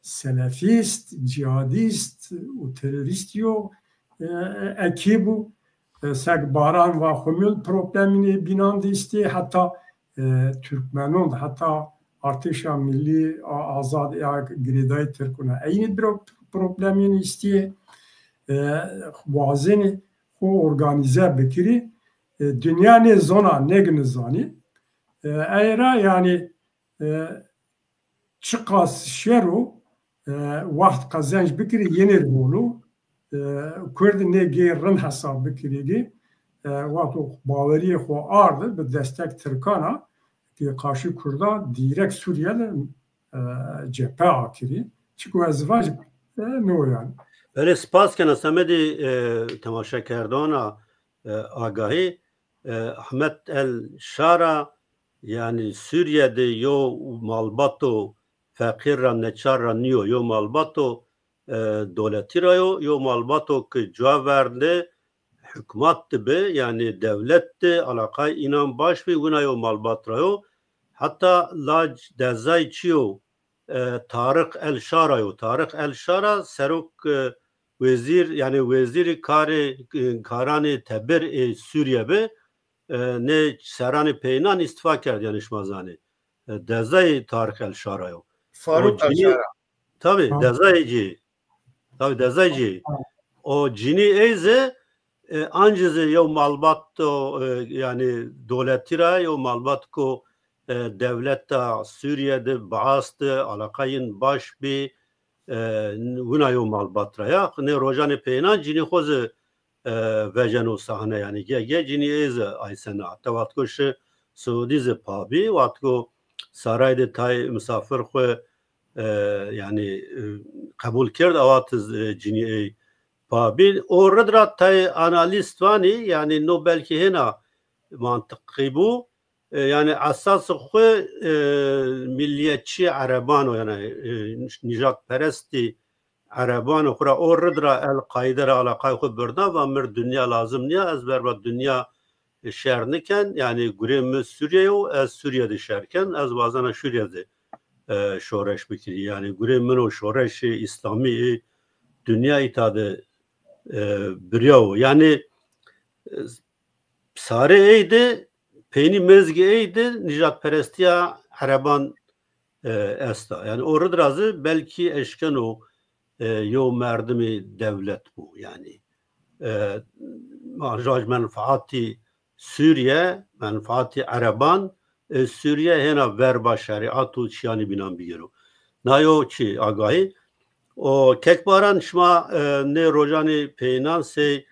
selefîst, cîhadîst û terorîst yo, e, ekî bû. E, sek Baran va xumul problemînê bînan de îstê, heta, e, Türkmenon de, heta Artêşa Millî a Azad ya girêdayî Tirkûn a eynî biro problemînê îstê. e, wazenî xo organîze bikirî. E, dinya nê zona nêgini zanî. E, ey ra yanî, e, çiqas şero, e, waxt qezenc bikirî yenê rol o. E, Kurd nê gê rind hesab bikirî gê, e, wexto bawerîyê xo ardi bi destek Tirkan a, ki qarşî Kurda dîrek Sûrîye de, e, cephe akirî. Çiko ez vajî, e, no yanî. Belê, spas kena semedê, e, temaşekerdana, e, Agahî. E, Ahmet El Şara, yanî Sûrîye de yo malbato feqîr ra, neçar ra nîyo, yo malbato, e, dewletî ra yo, yo malbato ki cuwa vernde hukmat de bi, yanî dewlet de alaqay înan baş bi, wina yo malbat ra yo. Heta laj dezay çi yo, e, Tarix El Şara yo. Tarix El Şara serok, e, wezîr, yanî wezîrî karê, e, karanê teber ê Sûrîye bi, e, nê serranê peynan îstifa kerd, yanî şima zanê. E, dezayê Tarix El Şara yo. Faruk El Şara. Tabî, ha, dezayê cî. Tabî, dezayê cî. Ha. O cinî ey zî, e, ancî zî yew malbat o, e, yanî dewletî ra, yew malbat ko, e, dewleta Sûrîye de, Baas de, alaqayên baş bî, e, wina yew malbat ra ya. Nê rojanê peynan cinî xo zî, e, vejeno sahne, yanî ge, ge cinî ey zî aysena. Heta wextko şi Siûdî zî pa bî, wextko saray de tay misafir xo, e, yanî, e, qebul kerd, awat zî, e, cinî ey pa bî. O rid ra tay analîst vanî, yanî no belkî hêna mantiqî bû. E, yanî esasê xo, e, milliyetçî ereban o, yanî, e, nîjadperestî ereban o. Xwura o rid ra El-Qaîde ra alaqay xo birna, va mi rê dinya lazim nîya, ez verba dinya şer niken, yanî gurê mi Sûrîye yo, ez Sûrîye de şer ken, ez wazena Sûrîye de, e, şoreş bikirî. Yanî gurê min o şoreşê îslamî ê dinya îta de, e, birya wo. Yanî, e, sarê ey de, peynî mezgê ey de nîjadperestîya ereban, e, esta. Yanî o rid ra zî belkî eşkeno, e, yew merdimê dewlet bo. Yanî, e, ma raj menfaatî Sûrîye, menfaatî ereban, e, Sûrîye hêna verba şerîat û çîyanî bînan bigêro. Na yo çî agahî. O kek Baran, şima, e, nê rojanê peynan sey,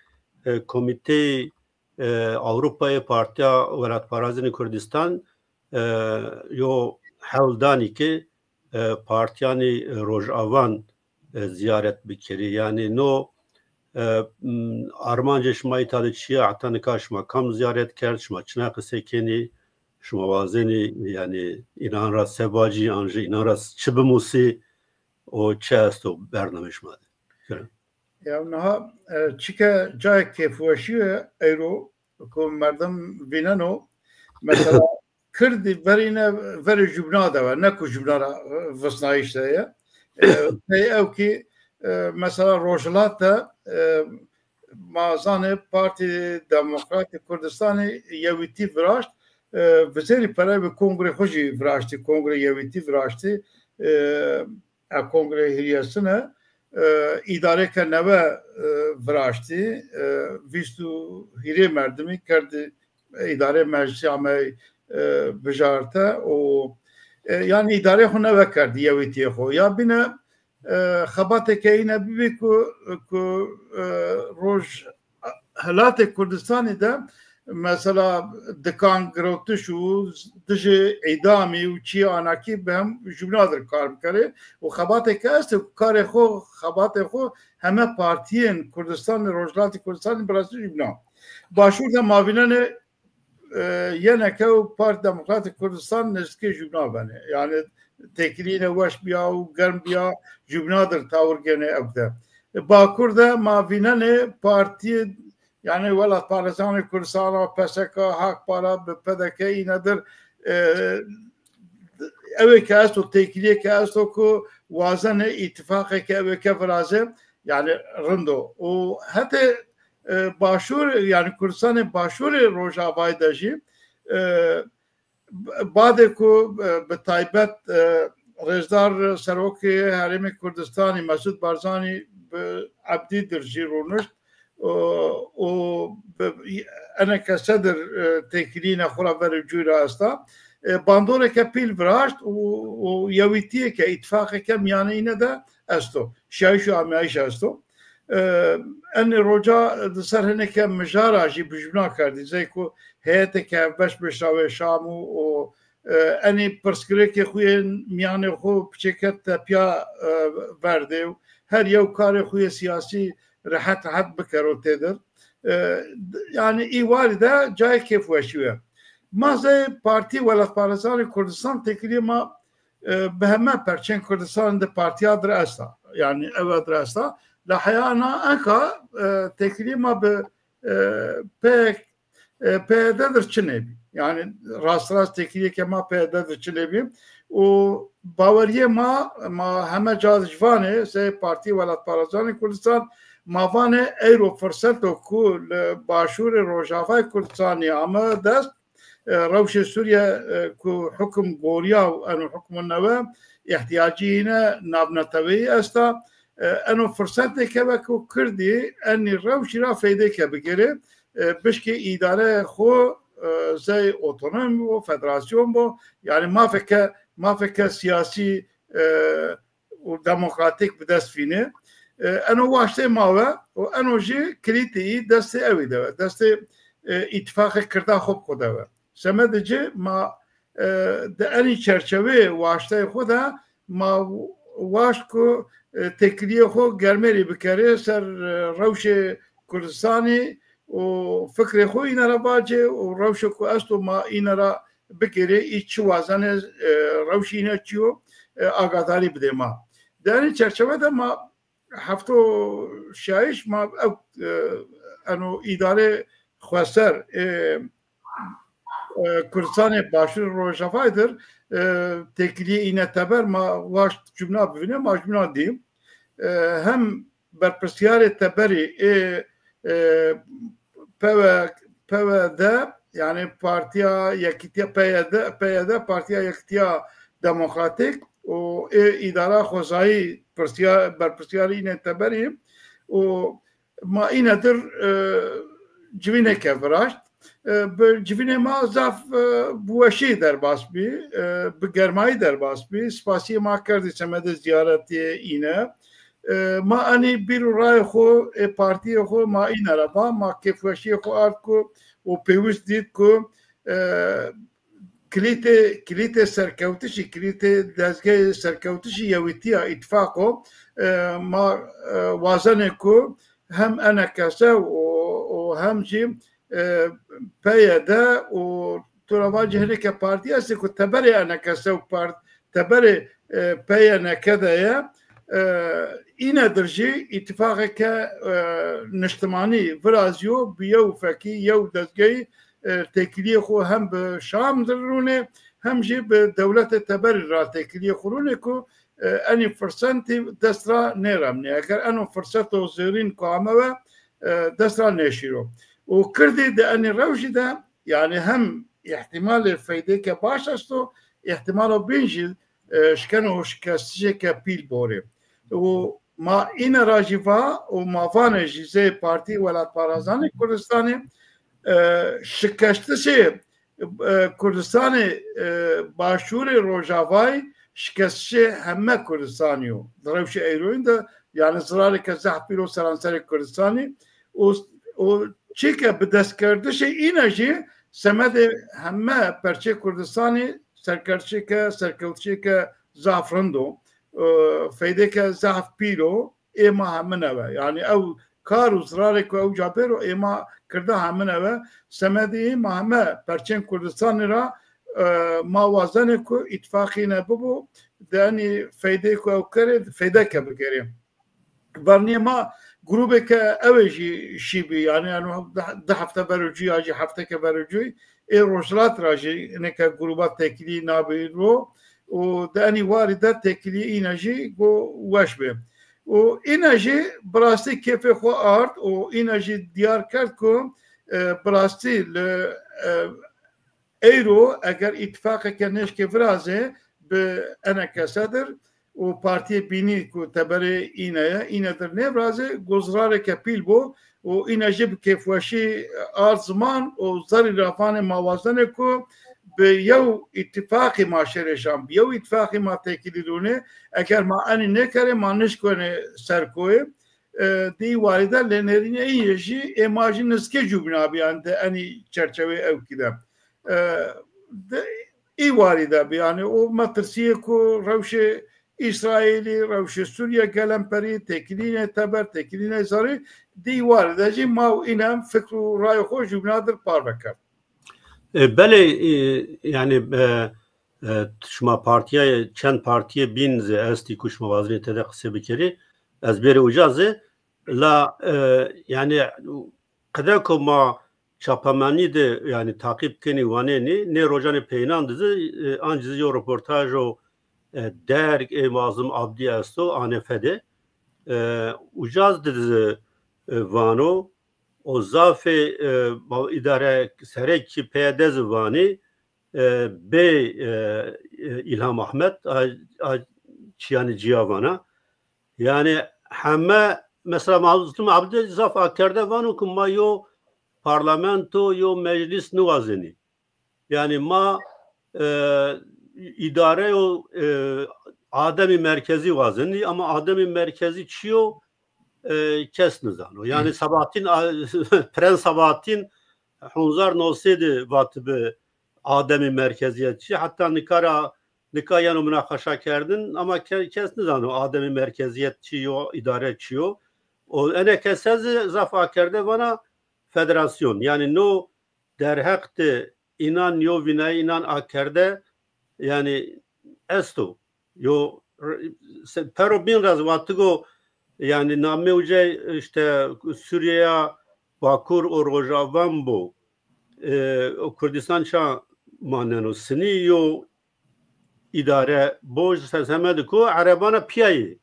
e, Komîteyê, e, Ewropayê Partîya Welatparazînê Kurdistan, e, yo hewl danî ke, e, partîyanê Rojavan, e, zîyaret bikerî. Yanî no, e, m, armancê şima îta de çi ya, heta nika şima kam zîyaret kerd, şima çina qisey kenî, şima wazenî, yanî înan ra se vacî, an jî înan ra çi bimusî, o çi esto bernameyê şima de? Ya niha, e, çike cayê kêfweşî yo eyro ku merdim vîneno, mesela Kirdî verîne verê jubna de ve, ne ku jubna ra, e, visnayîş de ye. E, pey ew kî, e, mesela Rojhilat de, e, ma zanê Partî Demokratî Kurdistanî yewîtî viraşt, e, vizêrî perey bi kongrê xo jî viraştî, kongrê yewîtî viraştî, e, e, kongrê hîrêsine, e, îdarêke newe, e, viraştî, e, vîst û hîrê merdimî kerdî, e, îdarê meclisî amey, e, bijarte û, e, yanî îdarê xo newe kerdî, yewîtîyê xo. Ya bîne, e, xebatêke îne bibî ku, ku, e, roj Hilatê Kurdistanî de mesela dikan girewtiş û dijî îdamî û çî anakî bi hem jubna dir kar bikerê û xebatêke esto ku karê xo, xebatê xo heme partîyên Kurdistanî, Rojhilatê Kurdistanî birasî jubna. Başûr de ma vînenê, e, yeneke û Partî Demokratîk Kurdistan nêzdîkê jubna benê. Yanî têkilîne weş bîya û germ bîya, jubna dir tawir gênê ewk de. E, Bakur de ma vînenê partîyê, yanî Welatparêzanê Kurdistanî, P S K, Hak Para, bi P D K îne dir, e, ewê ke esto, têkilîyê ke esto ku wazenê îtîfaqêke ewê ke virazê, yanî rind o. Û hetê, e, Başûr, yanî Kurdistanê Başûrê Rojavayî de jî, e, badê ku, e, bi taybet, e, Rêzdar Serokê Herêmê Kurdistanî Mesûd Barzanî bi Ebdî dir jî rûnişt û, û bi eneke sedir, e, têkilîne xwu ra verê cû ra esta. E, bandoreke pîl viraşt û, û yewîtîyeke, îtîfaqeke mîyanê îne de esto. Şiyayîş û ameyayîş esto. E, enê roca di ser hineke mijara jî bijûna kerdî. Zey ku heyeteke hevbeş bişawê Şam û, û, e, enê pirsgirêkê xwu yên mîyanê xwu piçêket tepîya, e, verdê û her yew karê xwu yê sîyasî rehet rehet bikero têdir. E, d-, yanî î warî de cayê kêfweşî we. Ma zey Partî Welatparêzanê Kurdistan têkilîyê ma, e, bi heme perçên Kurdistanî de partîya dir esta. Yanî ewe dir esta. La heya na enka, e, têkilîyê ma bi, e, P K, e, P Y D dir çinê bî. Yanî rast rast têkilîyê ke ma P Y D dir çinê bî. Û bawerîyê ma, ma heme ca de jî vanê, sey Partî Welatparêzanê Kurdistan, ma vanê eyro firset o ku li Başûrê Rojavayê Kurdistanî ame dest, e, rewşê Sûrîye, e, ku hukum gorîya û eno hukmû newe, îhtîyacî îne navneteweyî esta. E, eno firsetêke ve ku Kirdî enî rewşî ra feydêke bigêrê, e, bişkê îdareyê xwu, e, zey otonomî bo, federasyon bo, yanî mafeke, mafeke sîyasî, e, û demokratîk bi dest vînê. E, eno waştê ma we û eno jî kilîtê î destê ewî de we, destê, e, îtîfaqê Kirda xo bi xo de we. Semedê ci ma, e, di enî çerçeveyê waşteyê xo de ma waşt ku, e, têkilîyê xo germêrî bikerê ser, e, rewşê Kurdistanî û fikrê xo îne ra vacê û rewşê ku esto ma îne ra bigêrê, î çi wazenê, e, rewşê îne çi yo, e, agadarî bidê ma. Di enê çerçeve de ma hefto şiyayîş ma ew, e, eno îdare xweser, e, e, Kurdistanê Başûrê Rojavayê dir, e, têkilîyê îne teber ma waşt cumna bivîne, ma cumna dî. E, hem berpirsiyarê teberî ê, e, P W, P W D, yanî Partiya Yekîtiya P Y D, P Y D, Partiya Yekîtiya Demokratîk û ê îdara xwezayî pirsiya-, berpirsiyarî înê teberî û ma îne dir, e, civîneke viraşt. E, bi civînê ma zaf, e, bi weşî derbas bî, e, bi germayî derbas bî. Spasîyê ma kerdî semedê ziyaretî îne. E, ma enî bîr û rayê xo, ê partîyê xo ma îne ra va, ma kêfweşîyê xo ard ku û pêwist dît ku, e, kilîtê, kilîtê serkewtişî, kilîtê dezgehê serkewtişî yewîtîya îtîfaqo, e, ma, e, wazenê ku hem enekese û, û hem jî, e, P Y D û tu ra vacî hineke partî estê ku teberê enekese û part-, teberê, e, P Y N K de ye, e, îne dir jî îtîfaqeke, e, niştimanî virazîyo, bi yew fekî, yew dezgeyî, e, têkilîyê xo hem bi Şam dir rûnê, hem jî bi dewletê teberî ra têkilîyê xo rûnê ku, e, enî firsentî dest ra nêremnê. Eger eno firseto zêrîn ku ame we, e, dest ra nêşîro. Û Kirdî di enî rewşî de, yanî hem îhtîmalê feydêke baş esto, îhtîmalo bîn jî, e, şikeno şikestişêke pîl borê. Û ma îne ra jî va û ma vanê jî zê Partî Welatparazanê Kurdistanê, e, şikestişê, e, Kurdistanê, e, Başûrê Rojavayî şikestişê heme Kurdistanî yo. Di rewşê eyroyîn de, yanî zirarêke zehf pîl o seranserê Kurdistanî û, û çîke bidestkerdişê îne jî semedê heme perçê Kurdistanî serkerdişêke, serkewtişêke zaf rind o. E, feydêke zaf pîl o, ê ma hemine we. Yanî ew kar û zirarê ku ewca bêro, ê ma Kirda hemine we. Semedê ê ma heme perçên Kurdistanî ra, e, ma wazenê ku îtîfaqî ne bibo, di enî feydê ku ew kerê, feydeke bikerê. Vernîyê ma grûbêke ewê jî şîbî, yanî eno di, di hefte ver û cû ya jî hefteke ver û cû ê Rojhilat ra jî hineke grûba têkilî nabî ro û di enî warî de têkilî îne jî go weş bê. Û îne jî bi rastî kêfê xo ard û îne jî diyar kerd ku, e, bi rastî li, e, eyro eger îtîfaqeke nêşkê virazê, bi ene kese dir û partiyê bînî ku teberê îne ye, îne dir nêvirazê, gozrarê ke pîl bo û îne jî bi kêfweşî ard ziman û zerrî ra vanê ma wazenê ku bi yew îtîfaqî ma şêrê şan, bi yew îtîfaqî ma têkilî rûnê. Eger ma enî nêkerê, ma nişkwenê ser koyê. E, di î warî de lê nêrînê îyê jî ê ma jî nizkê cûbîna bî, yanî di enî çerçeweyê ewkî de. E, di î warî de bî, yanî o metirsîyê ku rewşê Îsraîlî, rewşê Sûrîye gelemperî, têkilînê teber, têkilînê zerrî, di î warî de jî ma û îne fikr û rayê xo jûbîna dir parve kerd. E, belê, e, yanî, e, e, şima partîyayê, çend partîyê bîn zî estî ku şima wazenî tede qisê bikerî. Ez bêrê uca zî, la, e, yanî, qede ku ma çapemenî de, yanî, taqîb kenî, wanenî, nê rojanê peyînan de zî, e, ancî zî yo roportaj o, e, derg ê Mazlum Abdî esto, A N F de. E, uca zî de zî, e, vano, o zafê, e, îdare serekî P Y D zî vanî, e, bê, e, e, Îlham Ahmet, a, a, çîyanê cîya vana. Yanî heme, mesela Mazlum Abdî zaf akerde vano ku ma yo parlamento, yo meclîs niwazenî. Yanî ma, e, îdareyo, e, ademî merkezî wazenî, ama ademî merkezî çi yo, e, kes nizano. Yanî Sabahattin, a, Prens Sabahattin hezar newsey de vatibi ademî merkezîyet çi. Heta nika ra, nika yeno munaqeşa kerdin, ama ke-, kes nizano ademî merkezîyet çi yo, îdare çi yo. O ene kese zî zaf akerde vana federasyon. Yanî no derheq de înan yo vînayî înan akerde, yanî esto. Yo r-, se-, pero bîn ra zî vatigo, yanî namê ucay îşte Sûrîyeya Bakur û Rojavan bo, e, o Kurdistan ça maneno, sinî yo îdare bo, se-, semedê ku erebana pîya yê.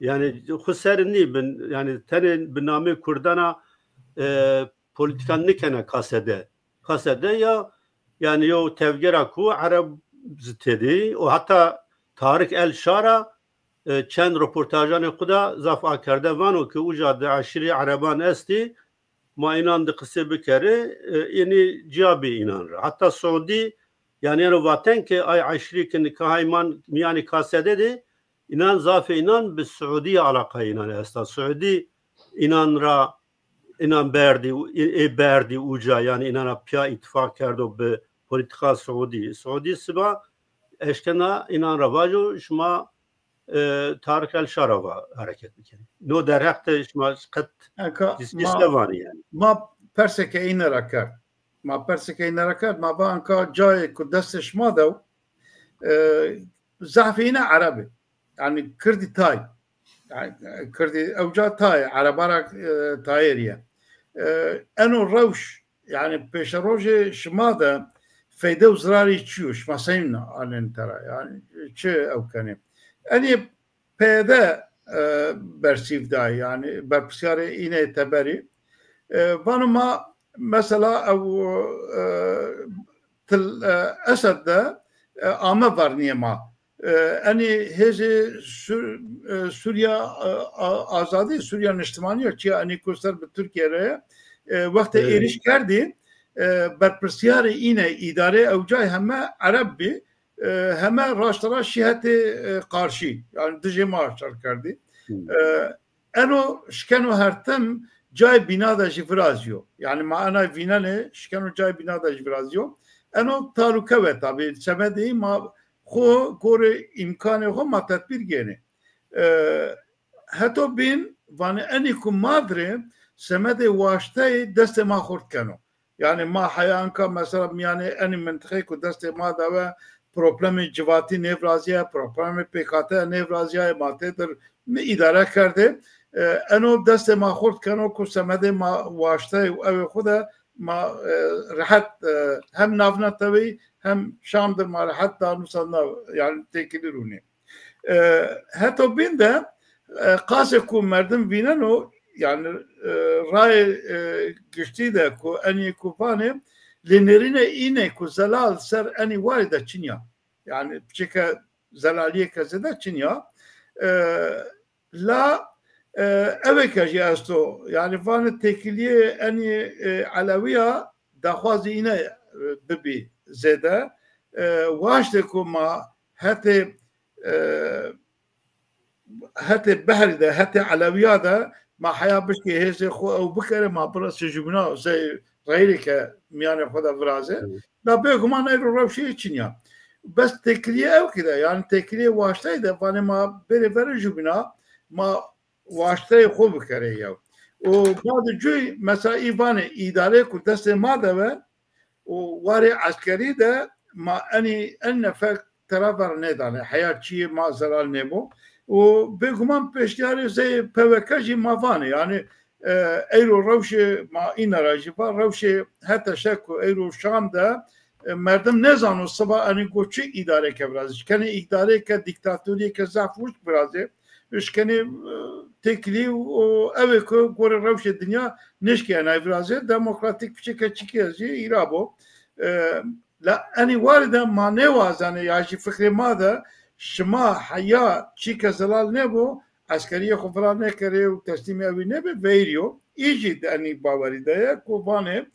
Yanî xwu ser nî bin, yanî tenê bi namê Kurdana, e, polîtîka nikena kasede. Kasede ya, yanî yo tevgera ku ereb zî têdî û heta Tarık El Şara, e, çend roportajanê xwu de zaf akerde vano ki uca de eşîrê ereban estî, ma înan de qisê bikerê, e, înî cîya bî înan ra. Heta Suudî, yanî yeno vaten ki ay eşîrî ki nika hay man mîyanê kasede de, înan zafê înan bi Suudîye alaqayê înan esta. Suudî înan ra, înan berdî, ê, ê berdî uca, yanî înan ra pîya îtîfaq kerdo bi polîtîka Suudî. Suudî siba eşkena înan ra vajo, şima, e, Tarık El Şara va hereket bikenî. No derheq de şima qet Eka, dîs-, ma, dîste vanî yanî. Ma perseke îne ra kerd. Ma perseke îne ra kerd. Ma va anka cayê ku destê şima de, e, zafê îne ereb ê. Yanî kirdî tay. Yanî, e, kirdî ewca tay, ereba ra, e, tayêrî ye. E, eno rewş, yanî pêşerojê şima de feyde û zirarî çi yo? Şima seyîn anên tera? Yanî çi ew kenê? Enê P Y D, e, bersîv dayê, yanî berpirsiyarê înê teberî. E, vano ma mesela ew, e, til, e, Esed de, e, ame vernîyê ma. E, enî hêzê Sur-, e, Sûriya, e, a-, Azadî, Sûriya Niştimanî ya çiya enî ku ser bi Tirkîye re ye, e, wextê Evet. êrîş kerdî, e, berpirsiyarê înê îdarê ewcay heme ereb bî, e, heme raşteraşt şî hetê, e, qarşî, yanî dijê ma şer kerdî. Hmm. E, eno şikeno her tim cayê bîna de jî virazîyo. Yanî ma ena vînenê, şikeno cayê bîna de jî virazîyo. Eno talûke we tabî, semedê ma xo gorê îmkanê xo ma tedbîr gênê. E, heto bîn vanê enî ku ma dirê semedê waşteyê destê ma xurt keno. Yanî ma heya anka mesela mîyanê enî mintiqeyê ku destê ma de we problemê civatî nêvirazîyaye, problemê pêkate nêvirazîyaye, ma têdir mi îdare kerdê. E, eno destê ma xurt keno ku semedê ma waşteyê û ewê xwu de ma, e, rehet, e, hem navneteweyî hem şan dir ma rehet da nusandna, yanî têkilî rûnê. E, heto bîn de, e, qasê ku merdim vîneno, yanî, e, rayê, e, giştî de ku enî ku vanê, lê nêrînê înê ku zelal ser enî warî de çin ya. Yanî piçeke zelalîyêke zêde çin ya. E, la, e, ewêke jî esto. Yanî vanê têkilîyê enî, e, Elewîya daxwazê îne, e, bibî zêde. E, waştê ku ma hetê, e, hetê behrî de, hetê Elewîya de ma heya bişkê hêzê xo ew bikerê, ma birasê jubîna zey reyirê ke mîyanê xo de virazê. Evet. La bêguman eyro rewşê çin ya. Bes têkilîyê ewkî de, yanî têkilîyê waşteyî de vanê ma bêrê verê jubîna, ma waşteyê xo bikerê yew. Û badê cuy mesela î vanê îdareyê ku destê ma de we, û warê eskerî de ma enî en nefek tera ver nêdanê. Heya çîyê ma zelal nêbo. Û bêguman pêşnîyarê zey P V K jî ma vanê. Yanî, e, eyro rewşê ma îna ra jî va, rewşê heta şe ku eyro Şam de, e, merdim nêzano siba enî go çi îdareyêke virazê. Şikenê îdareyêke dîktatorîyêke zaf wişk virazê. Şikenê, e, têkilî û ewê ku gorê rewşê dinya nêşkî enay virazê, demokratîk piçeke çikî ez jî îra bo. E, la enî warî de ma nêwazenê ya jî fikrê ma de şima heya çîke zelal nêbo, eskerîyê xo vira nêkerê û teslîmê ewî nêbê, veyirî yo. Î jî di enî bawerî de ye ku vanê,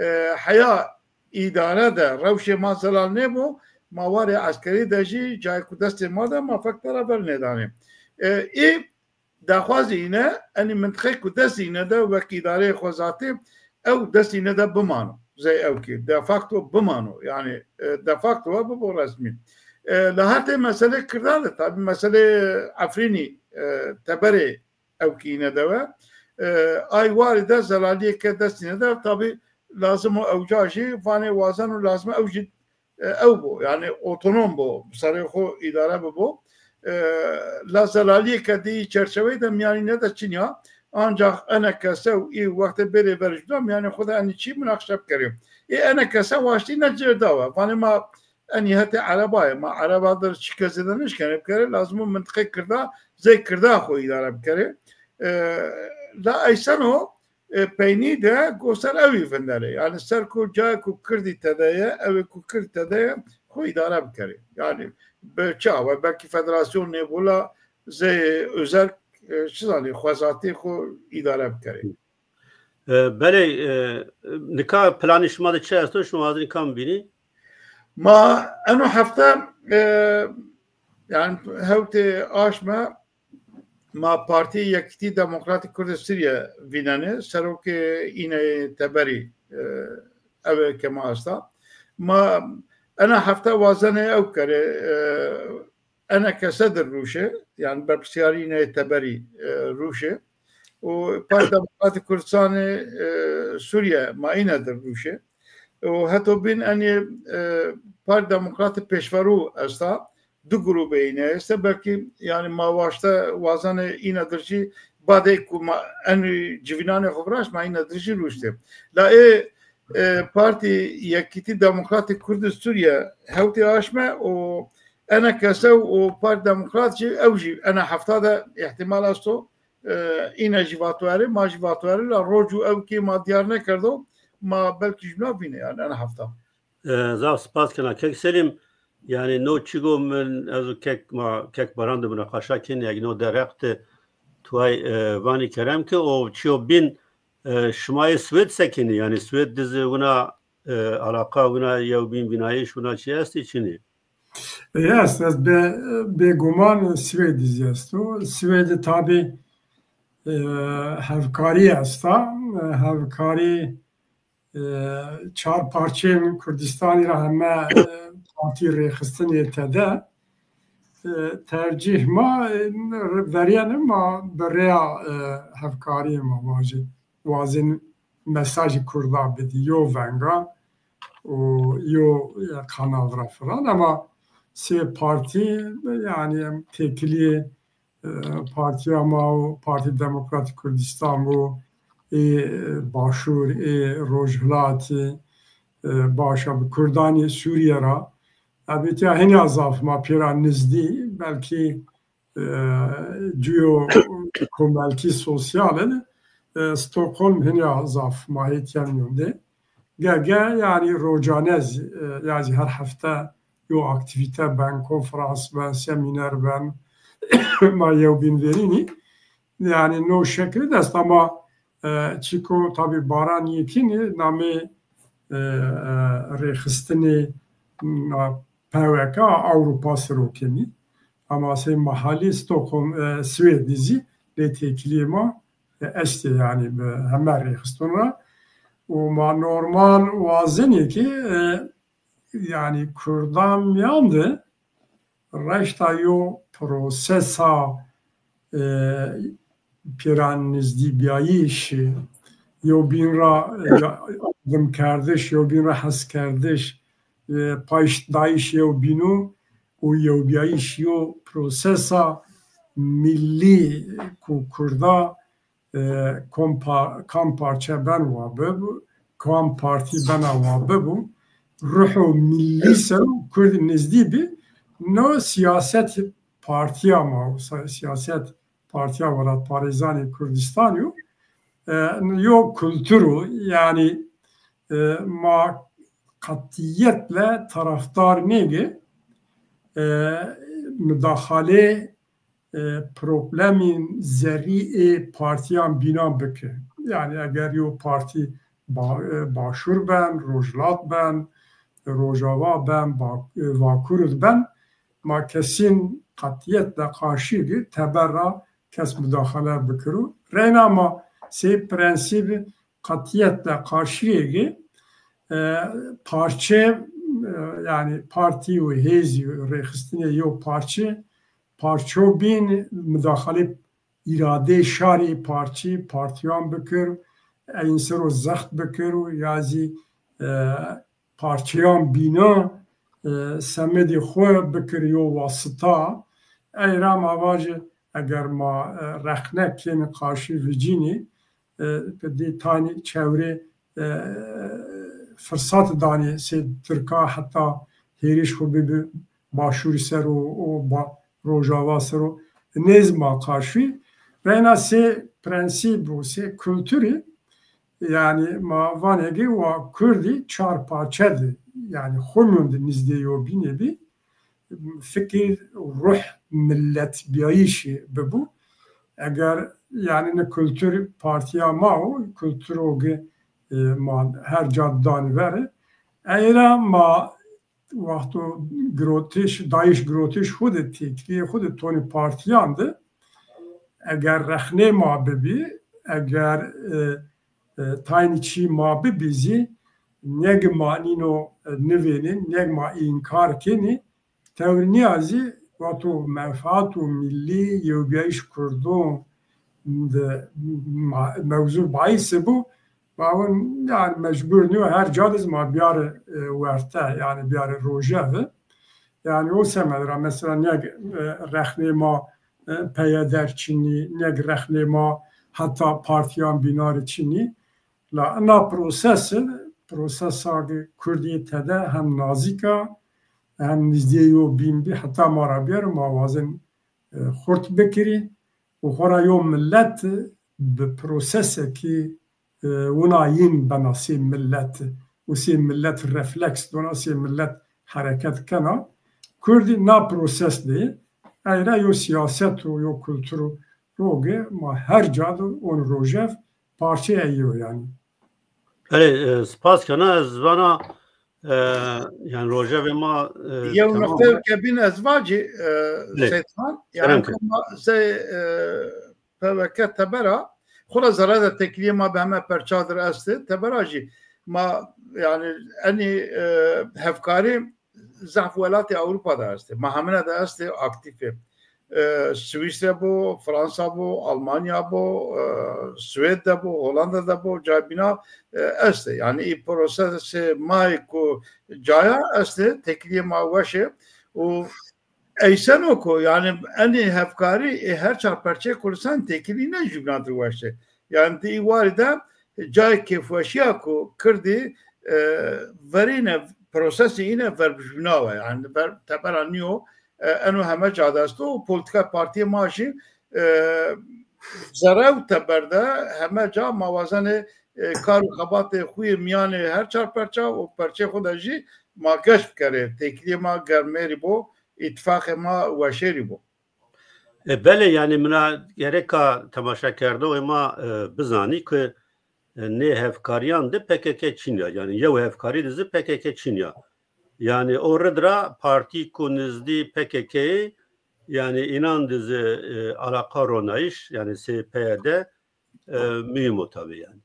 e, heya îdare de rewşê ma zelal nêbo, ma warê eskerî de jî cayê ku destê ma de ma fek tera ver nêdanê. E, î daxwazê îne, enî mintiqeyê ku dest îne de wek îdareyê xwezatî, ew dest îne de bimano. Zey ewkî de facto bimano. Yanî, e, de facto wa bibo resmî. E, la hetê meselê Kirdan de, tabî meselê Efrînî, e, teberê ewkî îne de we. E, ay warî de zelalîyêke dest îne de, tabî lazim o ewca jî vanê wazen û lazim o ew jî, e, ew bo. Yanî otonom bo, bi serê xo îdare bibo. E, la zelalîyêke di î çerçeweyî de mîyanî ne de çin ya. Ancax enekese û î wextê bêrê ver jû de mîyanê xo de enî çî minaqişe bikerê. Ê enekese waştî ne cêr da we. Vanê ma enî hetê erebayê, ma ereba dir çîke zêde nêşkenê bikerê, lazim o mintiqê Kirda, zey Kirda xo îdare bikerê. E, la eyseno, e, peynî de go ser ewî vinderê. Yanî ser ku cayê ku Kirdî tede ye, ewê ku Kird tede ye, xo îdare bikerê. Yanî bi çi awe, belkî federasyon nêbo la zey özerk, e, çi zanî, xwezatî xo îdare bikerê. E, belê, e, nika planê şima de çi esto? Şima wazenî kam bînî? Ma eno hefte, e, yanî hewtê aşme ma Partîyê Yekîtî Demokratîk Kurdê Sûrîye vînenê, serokê îneyê teberî, e, ewê ke ma esta. Ma ena hefte wazenê ew kerê, e, enekese dir rûşê, yanî berpirsiyarî îneyê teberî, e, rûşê. Û Partî Demokratîk Kurdistanê, e, Sûrîye ma îne dir rûşê. Û heto bîn enî, e, Partî Demokratî Pêşverû esta, du grûbê înê este. Belkî, yanî ma waşte wazenê îne dir jî badê ku ma enî civînanê xo viraşt, ma îne dir jî rûştê. La ê, e, Partî Yekîtî Demokratîk Kurdî Sûrîye hewtê aşme û enekese û Partî Demokrat jî ew jî ena hefta de îhtîmal esto, e, îne jî vato erê, ma jî vato erê, la roc û ewkî ma dîyar nêkerdo, ma belkî jûna vînê, yanî ena hefta. E, zaf spas kena kek Selîm. Yanî no çî go min, ez û kek ma, kek Baran de munaqaşa kenî, yanî no dereq de tuay, e, vanî kerem ke o çîyo bîn, e, şima yê Swêd se kenî? Yanî Swêd de zî wina, e, alaqa wina, yewbîn vînayîş wina çî estî çinî? E, est, est, be-, bêguman Swêdî zî esto. Swêdî tabî, e, hevkarî esta. E, hevkarî e, çar parçeyên Kurdistanî ra heme, e, partî rêxistinê tede. E, tercîh ma, e, verîyene ma bi rêya, e, hevkarîyê ma vajê. Wazên mesajî Kurda bidî, yo venga û yo, e, kanal ra filan. Ema sê partî, yanî em têkilîyê e, partîya ma û Partî Demokratîk Kurdistan bo, ê, e, Başûr, ê Rojhilatî, e, baş a bi Kurdanê Sûrîye ra. Ebetîya hîna zaf ma pêra nizdî, belkî, e, cuyo komelkî sosyal in, e, Stockholm hîna zaf ma hêtîyen mîyondê. Ge-, ge-, yanî rocane zî, e, ya zî her hefte yo aktîvîte ben, konferans ben, semîner ben, ma yewbîn verînî. Yanî no şekil de est ama, e, çiko tabî Baran Yekînî namê, e, e, rêxistinê, na, P W K Ewropa ser o kenî. Ama sey mahalî Stockholm, e, Swêdî zî lê têkilîyê ma, e, estê, yanî bi heme rêxistin ra. Û ma normal wazenê ki, e, yanî Kurdan mîyan de reşta yo prosesa, e, pêran nizdîbîyayîş, yewbîn ra, e, ya-, adimkerdiş, yewbîn ra heskerdiş, e, payîş dayîş yewbînû û yewbîyayîş yo prosesa millî ku Kurda, e, kom pa-, kam parçe ben wa bibû, kam partî bena wa bibû, ruho millî ser o Kurdî nizdî bî. No siyaset partîya ma, sa-, siyaset Partîya Welatparêzanê Kurdistanî yo. E, yo kultur o, yanî, e, ma qetîyetle tarafdar nêgê, e, mudaxalê, e, problemîn zerrî ê partîyan bînan bike. Yanî eger yo partî ba-, e, Başûr ben, Rojhilat ben, Rojava ben, Ba-, e, Vakur id ben, ma kesîn qetîyetle qarşî bî, teber ra kes mudaxale bikiro. Reyna ma sey prensîbî qetîyetle qarşîyê ki, e, parçe, e, yanî partî û hêzî û rêxistinê yo parçe, parço bîn, mudaxalê îradeyê şarê parçî, partîyan bikir, eyin ser o zext bikir û ya zî, e, parçeyan bîna, e, semedê xo bikir yo wasita. Ey ra ma vajê eger ma, e, rexne kênî qarşî vicînî, e, dê tanî çewrê, e, firsat danê sey Tirka heta hêriş xo bibi Başûrî ser o, o ba-, Rojava ser o, nêz ma qarşî. Reyna sey prensîb û sey kulturî, yanî ma vanê ki wa Kurdî çar parçe de, yanî xo mîyon de nizdê yewbînî bî, fikir, ruh, milletbîyayîşî bibû. Eger, yanî, ne kultur partîya ma o, kultur o ki, e, ma her ca danî ver. Ey ra ma wexto girotiş, dayîş girotiş xwu de, têkilîyê xwu de tonî partîyan de, eger rexnê ma bibî, eger, e, e, taynî çî ma bibî zî, neg ma nîno, e, nivênên, neg ma înkar kenî, tewr nîya zî, wexto menfaat û millî yewbîyayîş Kurdon de ma-, mewzû bahîs bû, ma vûn, yanî mecbur nîyo, her ca de zî ma biyarî, e, werte, yanî biyarî rojevi. Yanî o semed ra mesela neg, e, rexnê ma, e, P Y D r çinî, neg rexnê ma heta partîyan bînarî çinî. La ina proses, prosesa ki Kurdî tede hem nazîk a, hem nizdîyê yo bîn bî, heta ma ra biyero, ma wazen, e, xurt bikirî û xora yo millet bi prosesekî, e, wina yin bena sey millet û sey millet refleks dona, sey millet hereket kena. Kurdî na proses de yê. Ey ra yo siyaset û yo kultur û roge ma her ca de on rojev parçeyê ey yo yanî. Belê, e, spas kena, ez vana, e, yanî rojevê ma, e, yew temam. Nuqteyê ke bîn ez vacî, e, Belê. Seytman, yanî kerem ke. Ma zey, e, P W K teber a, xwu ra zere de têkilîyê ma bi heme perça dir estê, teber a jî ma, yanî, enî, e, hevkarî zaf welatê Ewropa de estê. Ma hemine de estê, aktîf ê. E, Swîsre bo, Fransa bo, Almanya bo, e, Swêd de bo, Hollanda de bo, cayê bîna, e, estê. Yanî î prosesê ma yê ku caya estê, têkilîyê ma weş ê û eyseno ku, yanî, enê hevkarî ê her çar perçeyê Kurdistan têkilî ne jûbînan dir weş ê. Yanî di î warî de cayê kêfweşîya ku Kirdî, e, verîne prosesê îne ver bi jûbîna we. Yanî ver tebera nîyo, e, eno heme ca de esto û polîtîkayê partîyê ma jî, e, zere û teber de heme ca ma wazenê, e, kar û xebatê xwu yê mîyanê her çar perça û perçeyê xwu de jî ma geş bikerê. Têkiliyê ma germêrî bo, îtîfaqê ma weşêrî bo. E, belê, yanî mina gereka temaşekerdoxê ma, e, bizanî ke, e, nê hevkarîyan de P K K çin ya. Yanî yew hevkarî de zî P K K çin ya. Yanî o rid ra partî ku nizdî P K K yê, yanî înan de zî, e, alaqa ronayîş, yanî sey P Y D, e, muhîm o tabî yanî.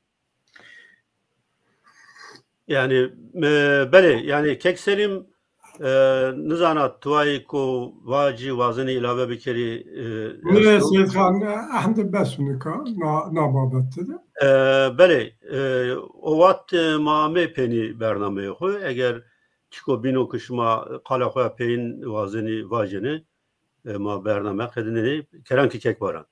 Yanî, e, belê, yanî Kek Selîm, e, nizana tu wayî ku vacî, wazenî îlave bikerî, e, Nê, esto? Seyîd Xan, ehmde bes nika, na, na babet de. E, belê, e, o wext, e, ma amê peynî bernameyê xwu. Eger çiko bîno ke şima qala xwu ya peyin wazenî vajênê, e, ma bername qedînenê. Kerem ki Kek Baran.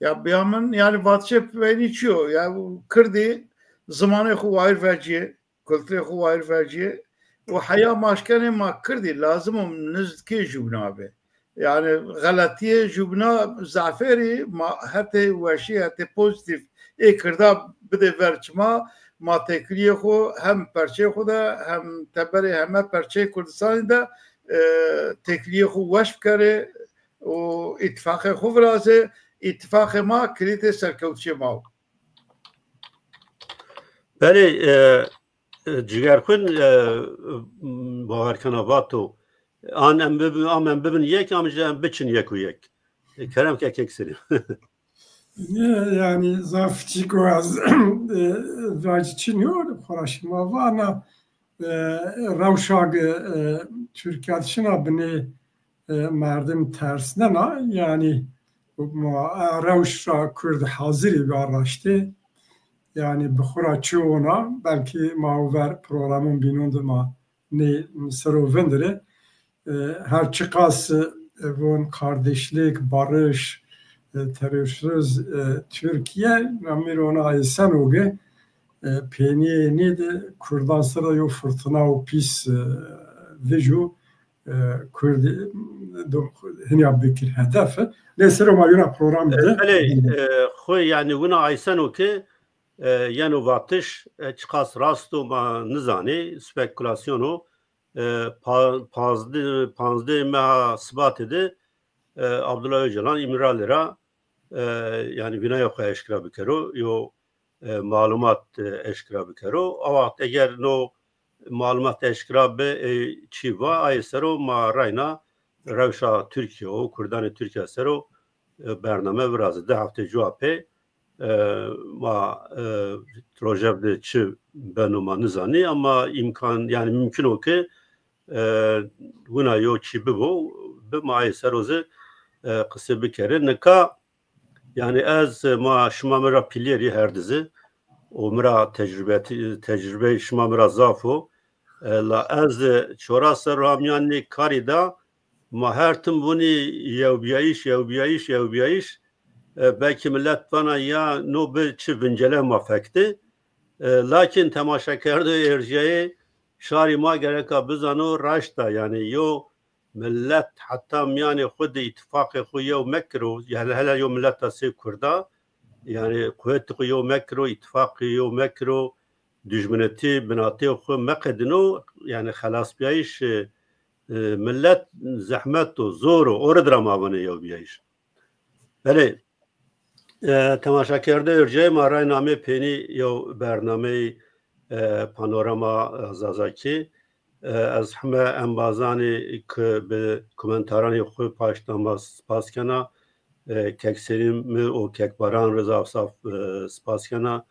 Ya biya min, yanî vatişê peynî çi yo? Ya kirdî zimanê xwu wayîr vecîyê, kulturê xwu wayîr vecîyê û heya ma eşkenê ma kirdî lazim o nizdikê jûbîna bê. Yanî xeletîyê jûbîna zafêrî ma hetê weşî, hetê pozîtîf ê kirda bidê ver çima, ma têkiliyê xwu hem perçeyê xwu de hem teberê heme perçeyê Kurdistanî de, e, têkiliyê xwu weş bikerê û îtîfaqê xwu virazê. Îtîfaqê ma kilîtê serkewtişê ma wo. Belê, e, e, Cigerxwîn, e, bawer kena vato, an em bibin, am em bibin yek, am jî em biçin yek û yek. E, kerem ke Kek Selîm. Nê, yanî zaf çîko ez, e, vacî çin yo, xora şima vana, e, rewşa ge, e, Tirkîya de şina binê, e, merdim tersnena, yanî ma, e, rewş ra Kurd hazirî bî raştê, yanî bi xwu ra çi wona, belkî ma ver programon bînon de ma nê ser o vindirê. E, her çiqas, e, von kardeşlik, barış, e, terörsüz, e, Türkiye, namir ona aysen oge, e, peynîyê nê de Kurdan ser de yo fırtına û pîs, e, vijû, e, Kurd, e, do-, hinya bikir hedef. Nê ser o ma yona program de. Belê, e, xwu yanî wina aysen o ke, e, yeno vatiş, e, çiqas rast o ma nizanê, spekulasyonî yo. E, pa-, pazdeh, panzdeh meha Sibatê de, e, Abdullah Öcalan İmralı ra, e, yanî vînaya xwu eşkera bikero, yo, e, malumat, e, eşkera bikero. A wext eger no malumat eşkera bi, e, çî va, ayê ser o ma rayna rewşa Tirkîye û Kurdanê Tirkîye ser o, e, bername virazê. Di heftê cuwa pê, e, ma, e, rojevde çi beno ma nizanî, ama îmkan, yanî mumkin o ke, e, wina yo çî bibo, bi ma ayê ser o zî, e, qisê bikerê. Nika, yanî ez, e, ma şima mi ra pîlêrî her di zî, û mi ra tecrubetî-, tecrubeyê şima mi ra zaf o. E, la ez, e, çoras serr o ha mîyan nê karî de ma her tim vunî yewbîyayîş, yewbîyayîş, yewbîyayîş. E, belkî milet vana ya no bi çi vincele ma fek de. E, lakin temaşekerdoyê erjîyayê şarî ma gereka bizano raşt a, yanî yo milet heta mîyanê xwu de îtîfaqê xwu yew mekiro, yanî hele yo mileta sey Kurda, yanî quwetê xwu yew mekiro, îtîfaqê yew mekiro, dujminetî binatê xwu meqedino, yanî xelasbîyayîş, e, e, milet zehmet o, zor o, o rid ra ma vanê yewbîyayîş. Belê, e, temaşekerdoyê erjîyayê ma rayna amê peynî yew bernameyê, e, Panorama, e, Zazakî. E, ez heme embazanê ke bi komentaranê xwu paşt da ma spas kena. E, Kek Selîm mi û Kek Baran rê zaf zaf, e, spas kena.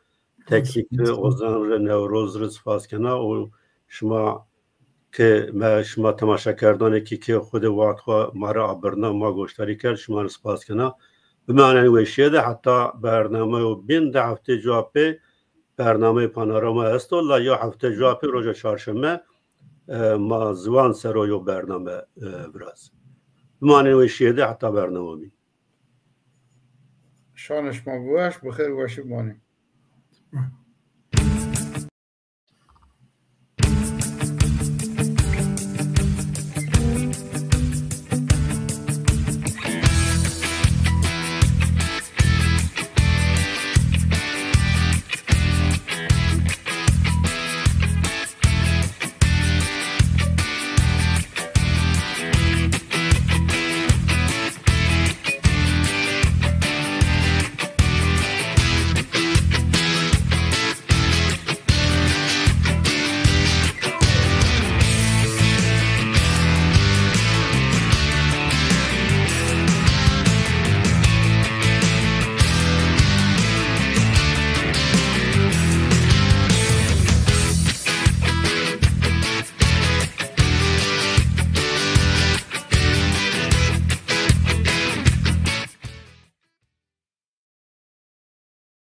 Teknîk rê, Ozan rê, Newroz rê spas kena û şima ke me, şima temaşekerdanê kî ke xwu de wext xwu ma rê abirna, ma goşdarî kerd, şima rê spas kena. Bimanenê weşîye de heta bernameyo bîn, di heftê cuwa pê bernameyê Panorama esto, la yo hefte cuwa pê roja çarşeme, e, ma ziwan ser o yo bername, e, viraz. Bimanenê weşîye de heta bername bîn. Şanê şima biweş, bi xêr weşî bimanê.